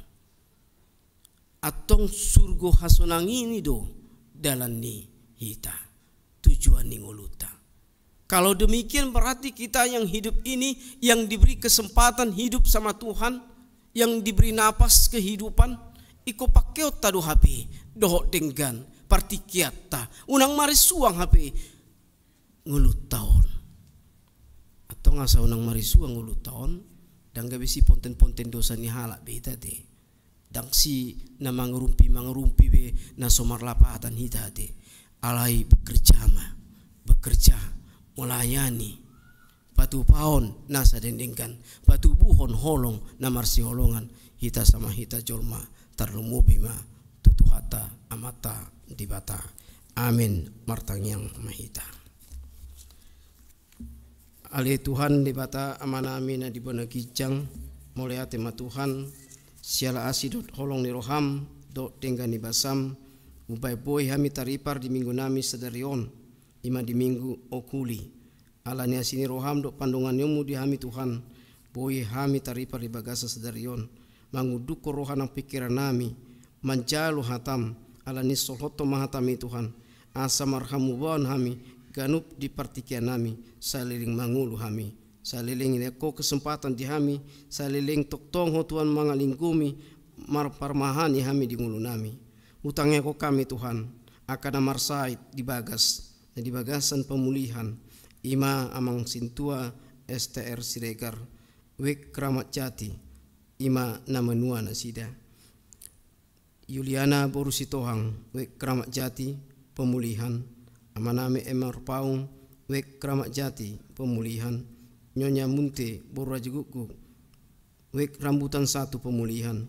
Antong surgo hasonangan i do dalan ni hita, tujuan ni ngolunta. Kalau demikian, berarti kita yang hidup ini, yang diberi kesempatan hidup sama Tuhan, yang diberi napas kehidupan, ingkon pakeonta do hape dohot denggan. partingkianta, unang marisuang hape ngolunta on. Antong asa unang marisuang ngolunta on, ndang gabe siponten-ponten dosa ni halak be hita ate. Ndang si na mangarumpi-mangarumpi be na so marlapatan hita ate. Alai bekerja ma, bekerja, melayani. Patupaon nasa denggan, patubuhon holong na marsiholongan hita sama hita jolma, tarlumobi ma tu Tuhanta Amanta Debata. Amin. Martangiang ma hita. Ale Tuhan Debata Amanami na di banua ginjang, mauliate ma Tuhan, siala asi dohot holong ni roham, dohot denggan ni basam, umbahen boi hami taripar di minggunami sadari on, i ma di minggu Okuli. Ala ni asi ni roham dohot pandonganionmu di hami Tuhan, boi hami taripar di bagasan sadari on, mangundukhon roha nang pingkirannami, manjalo hatam, ala ni solhothon ma hatam i Tuhan, asa marhamubaon hami, ganup di partingkiannami, saleleng mangolu hami, saleleng ingkon kesempatan di hami, saleleng tongtong ho Tuhan mangalinggomi, marparmahani hami di ngolunami. Hutangiangkon hami Tuhan, angka na marsahit di bagas, na di bagasan pemulihan, i ma Amang Sintua S T R Siregar, Wijk Kramat Jati, i ma na menua nasida. Yuliana boru Sitohang, Wijk Kramat Jati, pemulihan. Amanami M Marpaung, Wijk Kramat Jati, pemulihan. Nyonya Munte boru Rajagukguk, Wijk Rambutan satu, pemulihan.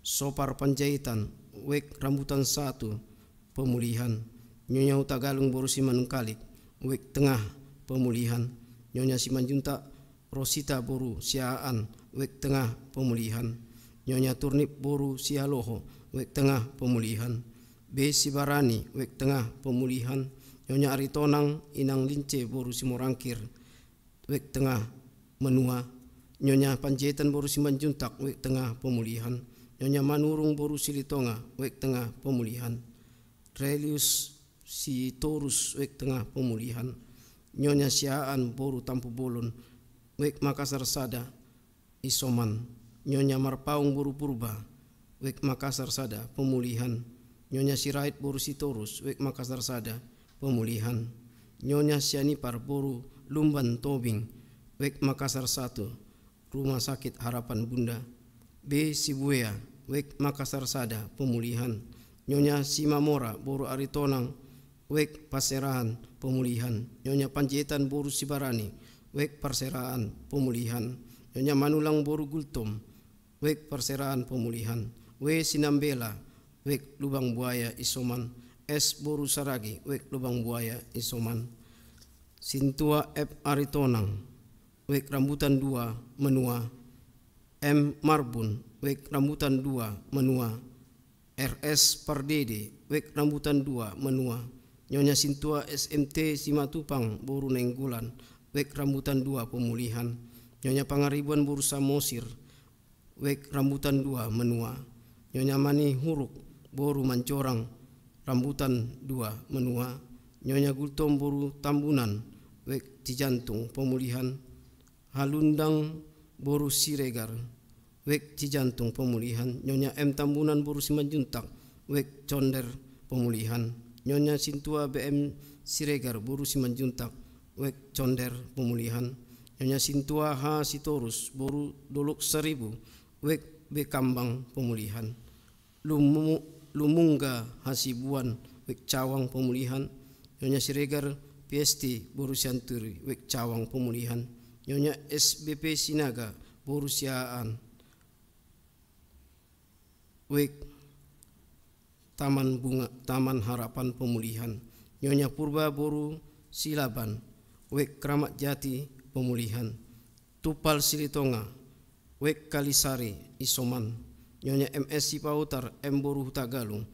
Sopar Panjaitan, Wijk Rambutan satu, pemulihan. Nyonya Hutagalung boru Simanungkalit, Wijk Tengah, pemulihan. Nyonya Simanjuntak Rosita boru Siahaan, Wijk Tengah, pemulihan. Nyonya Turnip boru Sihaloho, Wijk Tengah, pemulihan. B Sibarani, Wijk Tengah, pemulihan. Nyonya Aritonang Inang Lince boru Simorangkir, Wijk Tengah, menua. Nyonya Panjaitan boru Simanjuntak, Wijk Tengah, pemulihan. Nyonya Manurung boru Silitonga, Wijk Tengah, pemulihan. Relius Sitorus, Wijk Tengah, pemulihan. Nyonya Siahaan boru Tampubolon, Wijk Makassar sada, isoman. Nyonya Marpaung boru Purba, Wijk Makassar sada, pemulihan. Nyonya Sirait boru Sitorus, Wijk Makassar sada, pemulihan. Nyonya Sianipar boru Lumban Tobing, Wijk Makassar satu, Rumah Sakit Harapan Bunda. B Sibuea, Wijk Makassar sada, pemulihan. Nyonya Simamora boru Aritonang, Wijk Parserahan, pemulihan. Nyonya Panjaitan boru Sibarani, Wijk Parserahan, pemulihan. Nyonya Manulang boru Gultom, Wijk Parserahan, pemulihan. W Sinambela, Wijk Lubang Buaya, isoman. S boru Saragi, Wijk Lubang Buaya, isoman. Sintua F Aritonang, Wijk Rambutan dua, menua. M Marbun, Wijk Rambutan dua, menua. R S Pardede, Wijk Rambutan dua, menua. Nyonya Sintua S M T Simatupang boru Nainggolan, Wijk Rambutan dua, pemulihan. Nyonya Pangaribuan boru Samosir, Wijk Rambutan dua, menua. Nyonya Manihuruk boru Manjorang, Rambutan dua, menua. Nyonya Gultom boru Tambunan, Wijk Cijantung, pemulihan. Halundang boru Siregar, Wijk Cijantung, pemulihan. Nyonya M Tambunan boru Simanjuntak, Wijk Conder, pemulihan. Nyonya Sintua B M Siregar boru Simanjuntak, Wijk Conder, pemulihan. Nyonya Sintua H Sitorus boru Dolok Saribu, Wijk Bekambang, pemulihan. Lumu-, Lumungga Hasibuan, Wijk Cawang, pemulihan. Nyonya Siregar Piesti boru Sianturi, Wijk Cawang, pemulihan. Nyonya S B P Sinaga boru Siahaan, Wijk Taman Bunga, Taman Harapan, pemulihan. Nyonya Purba boru Silaban, Wijk Kramat Jati, pemulihan. Tumpal Silitonga, Wijk Kalisari, isoman. Nyonya M S Sipahutar M boru Hutagalung,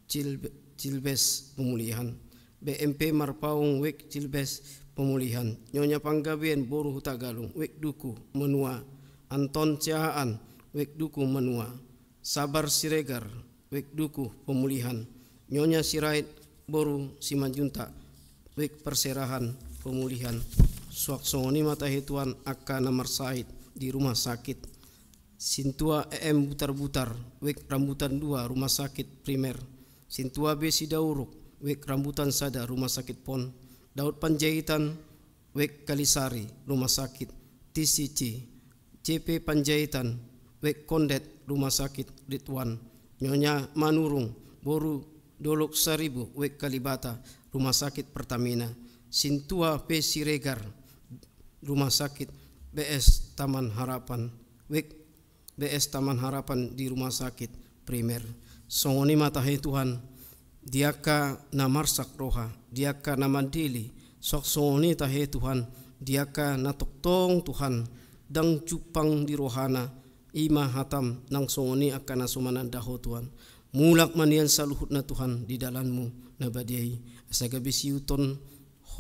Cil-, Cilbes, pemulihan. B M P Marpaung, Wijk Cilbes, pemulihan. Nyonya Panggabean boru Hutagalung, Wijk Duku, menua. Anton Siahaan, Wijk Duku, menua. Sabar Siregar, Wijk Duku, pemulihan. Nyonya Sirait boru Simanjuntak, Wijk Parserahan, pemulihan. Suang songon i ma tahe Tuhan angka na marsahit di rumah sakit. Sintua E M Butarbutar, Wijk Rambutan dua, Rumah Sakit Primer. Sintua B Sidauruk, Wijk Rambutan Sada, Rumah Sakit Pon, Daud Panjaitan, Wijk Kalisari, Rumah Sakit T C C, C P Panjaitan, Wijk Kondet, Rumah Sakit Ridwan, Nyonya Manurung, Boru Dolok Saribu, Wijk Kalibata, Rumah Sakit Pertamina, Sintua P Siregar, Rumah Sakit B S Taman Harapan, Wijk B S Taman Harapan di Rumah Sakit Primer. Songon i ma tahe Tuhan, di angka na marsak roha, di angka na mandele, suang songon i tahe Tuhan, di angka na tongtong Tuhan, ndang jumpang di rohana, i ma hatam, nang songon i angka na so mananda Ho Tuhan. Mulak ma nian saluhutna Tuhan di dalanMu na badia i, asa gabe siihuthon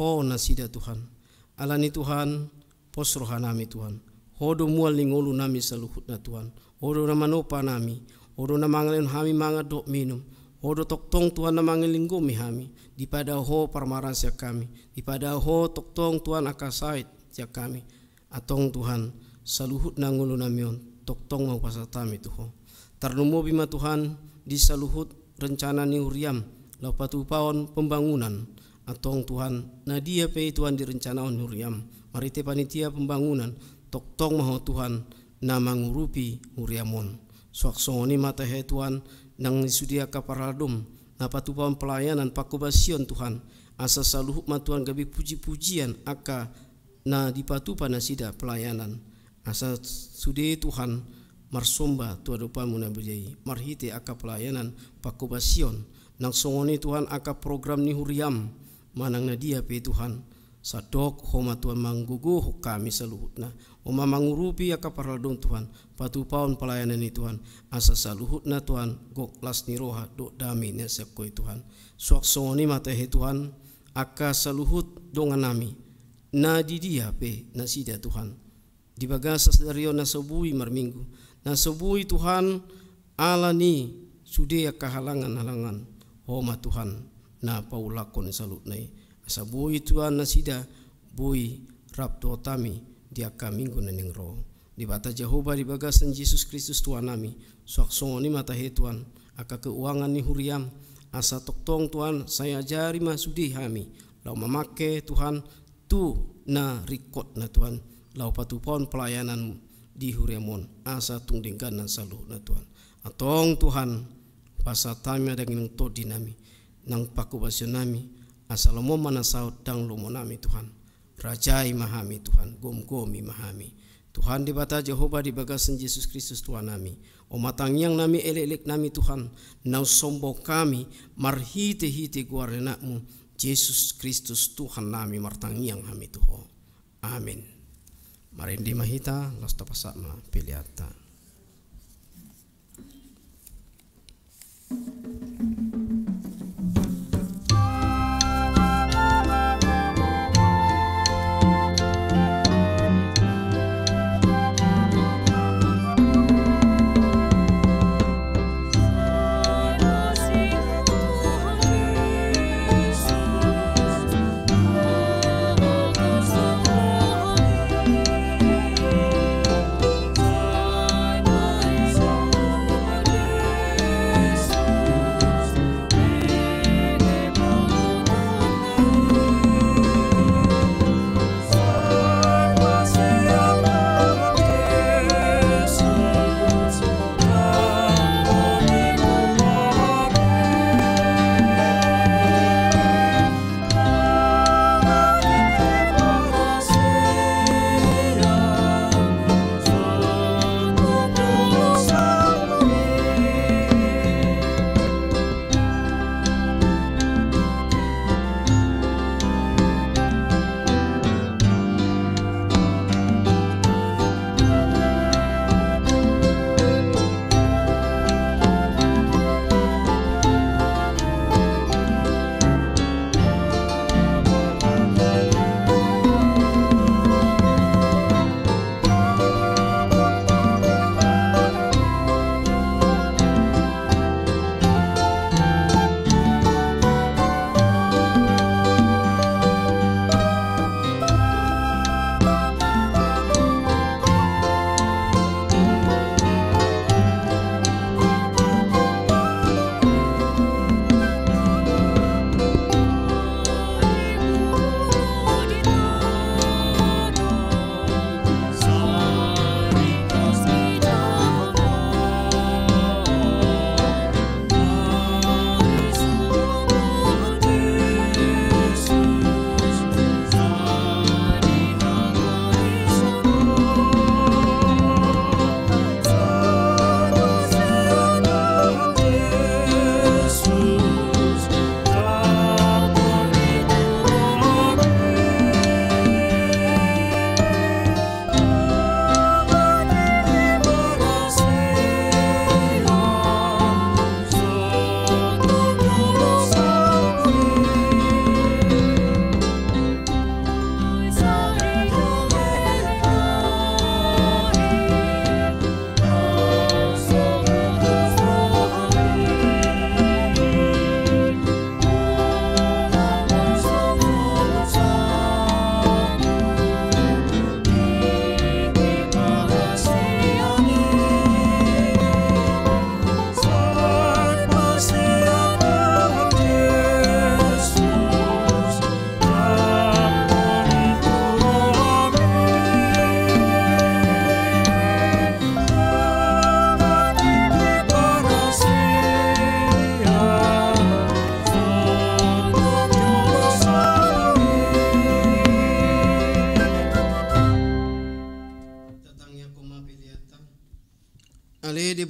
Ho nasida Tuhan. Alani Tuhan, pos rohanami Tuhan. Ho do mual ni ngolunami saluhutna Tuhan. Ho do na manompa nami. Ho do na mangalehon hami mangan dohot minum. Ho do tongtong Tuhan na mangalinggomi hami. Dipadao Ho parmaraan sian hami. Dipadao Ho tongtong Tuhan angka sait sian hami. Antong Tuhan, saluhutna ngolunami on, tongtong ma hupasahat hami tu Ho. Tarlumobi ma Tuhan, di saluhut rencana ni huriaM, laho patupaon pembangunan. Antong Tuhan, na dia pe i Tuhan direncanaon huriaM, marhite panitia pembangunan, tongtong ma Ho Tuhan, na mangurupi huriaM on. Suang songon i ma tahe Tuhan, nang di sude angka parhalado, na patupaon pelayanan, pangkobasion Tuhan, asa saluhut ma Tuhan gabe puji-pujian angka na dipatupa nasida pelayanan. Asa sude Tuhan marsomba tu adopanMu na badia i, marhite angka pelayanan pangkobasion, nang songon i Tuhan angka program ni huriaM, manang na dia pe Tuhan, sandok Ho ma Tuhan manggogohon hami saluhutna, Ho ma mangurupi angka parhalado Tuhan, patupaon pelayanan i Tuhan, asa saluhutna Tuhan gok las ni roha dohot dame na sian Ho i Tuhan. Suang songon i ma tahe Tuhan, angka saluhut donganami, na di dia pe nasida Tuhan. Di bagasan sadari on na so boi marminggu, na so boi Tuhan alani sude angka halangan-halangan, Ho ma Tuhan na paulakhon saluhutna i. Asa boi Tuhan nasida boi rap dohot hami di angka minggu na naeng ro. Debata Jahowa di bagasan Jesus Kristus Tuhannami, suang songon i ma tahe Tuhan, angka keuangan ni huriaM, asa tongtong Tuhan sai ajari ma sude hami, laho mamangke Tuhan, tu na ringkot na Tuhan, laho patupaon pelayanan di huriaM on, asa tung denggan na saluhutna Tuhan. Antong Tuhan, pasahat hami ma daging nang tondinami, nang pangkobasionami, asa lomo ma na saut ndang lomonami Tuhan. Rajai ma hami Tuhan, gomgomi ma hami. Tuhan Debata Jahowa di bagasan Jesus Kristus Tuhannami. Oma tangiangnami, elek-eleknami Tuhan, na umsombahon hami, marhite-hite goar ni AnakMu, Jesus Kristus Tuhannami martangiang hami tu Ho. Amin. Marende ma hita, laos tapasahat ma peleanta.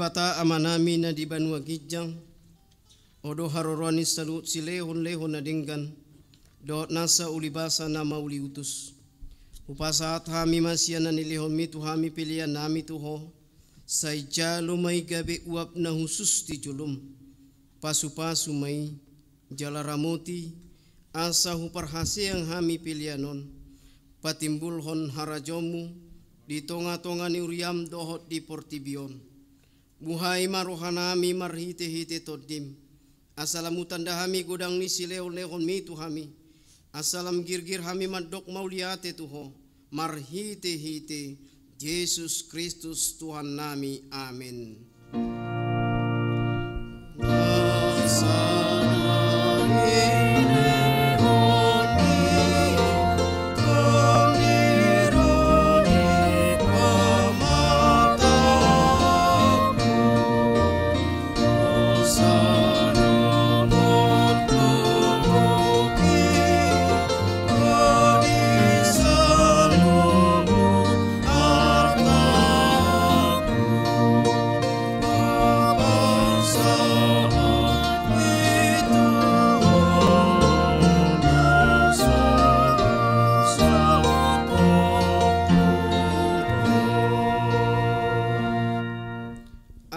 Debata Amanami na di banua ginjang, Ho do haroroan ni saluhut silehonlehon na denggan dohot nasa ulibasa na mauliutus. Hupasahat hami ma sian na nilehonmi tu hami peleannami tu Ho, sai jalo ma i gabe uap na hushus di jolom. Pasupasu ma i jala ramoti, asa huparhaseang hami pelean on patimbulhon harajaonmu di tongatonga ni huriam dohot di portibi on. Buhai ma rohanami marhitehite Tondim, asa lam hutanda hami godang ni silehonlehonmi tu hami, asa lam girgir hami mandok mauliate tu Ho marhitehite Jesus Kristus Tuhannami. Amen.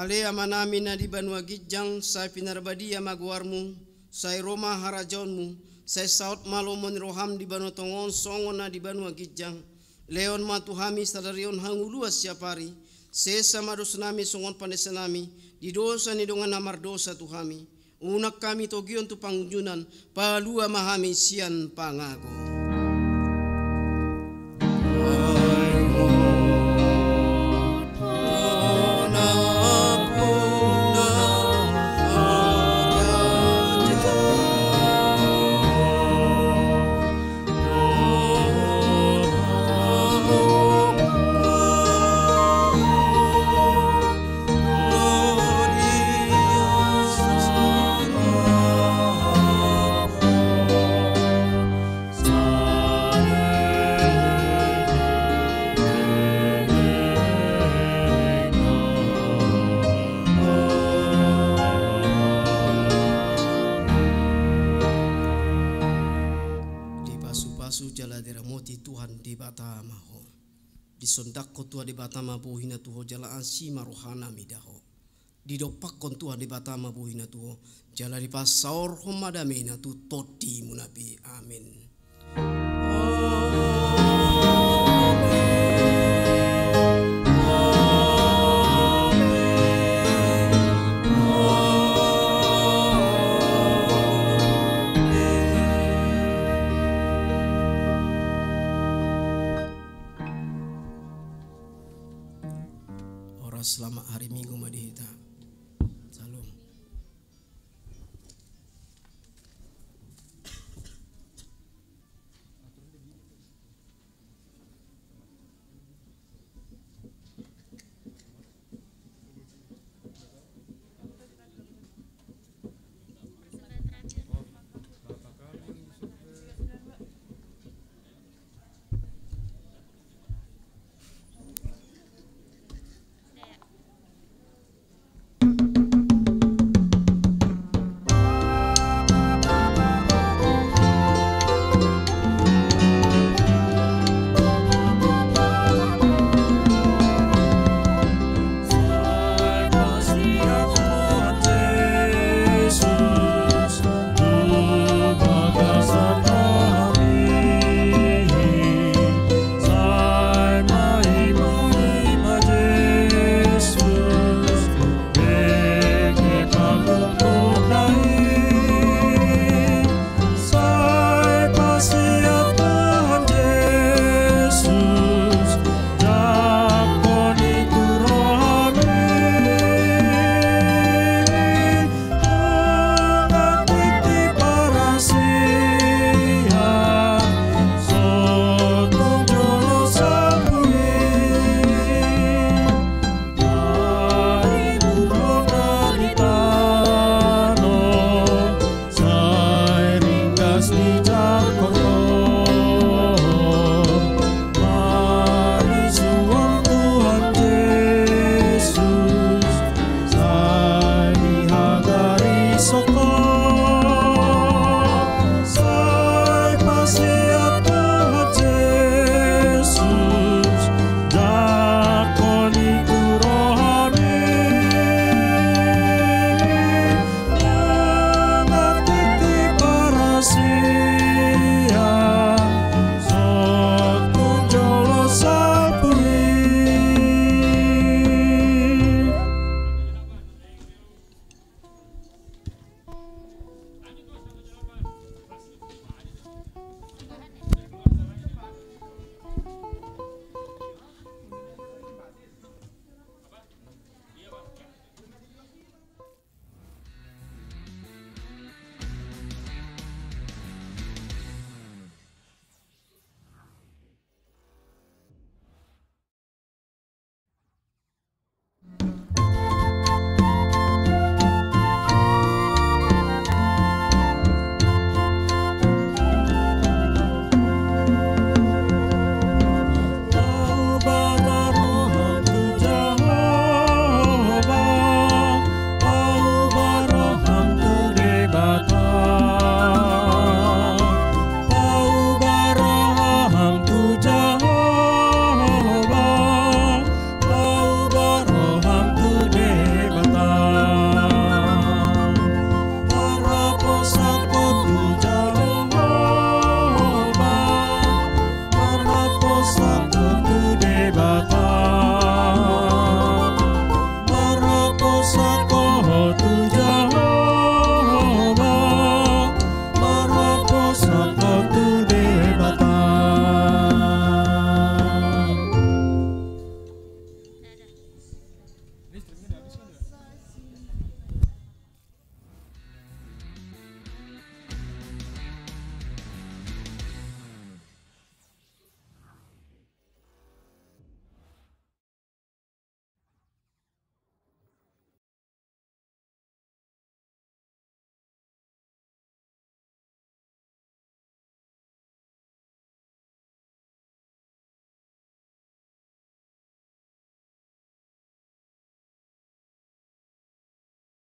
Ale Amanami na di banua ginjang, sai pinarbadia ma goarmu, sai ro ma harajaonmu, sai saut ma lomo ni roham di banua tonga on songon na di banua ginjang. Lehon ma tu hami sadari on hangoluan siapari, sesa ma dosanami songon panesanami di dosa ni dongan na mardosa tu hami. Unang hami togihon tu pangunjunan, palua ma hami sian pangago. Dipasupasu jala diramoti Tuhan Debata ma ho. Disondangkon Tuhan Debata ma bohina tu ho jala asi ma rohana mida ho. Didompakkon Tuhan Debata ma bohina tu ho jala dipasaorhon ma damena tu tondimuna be. Amen.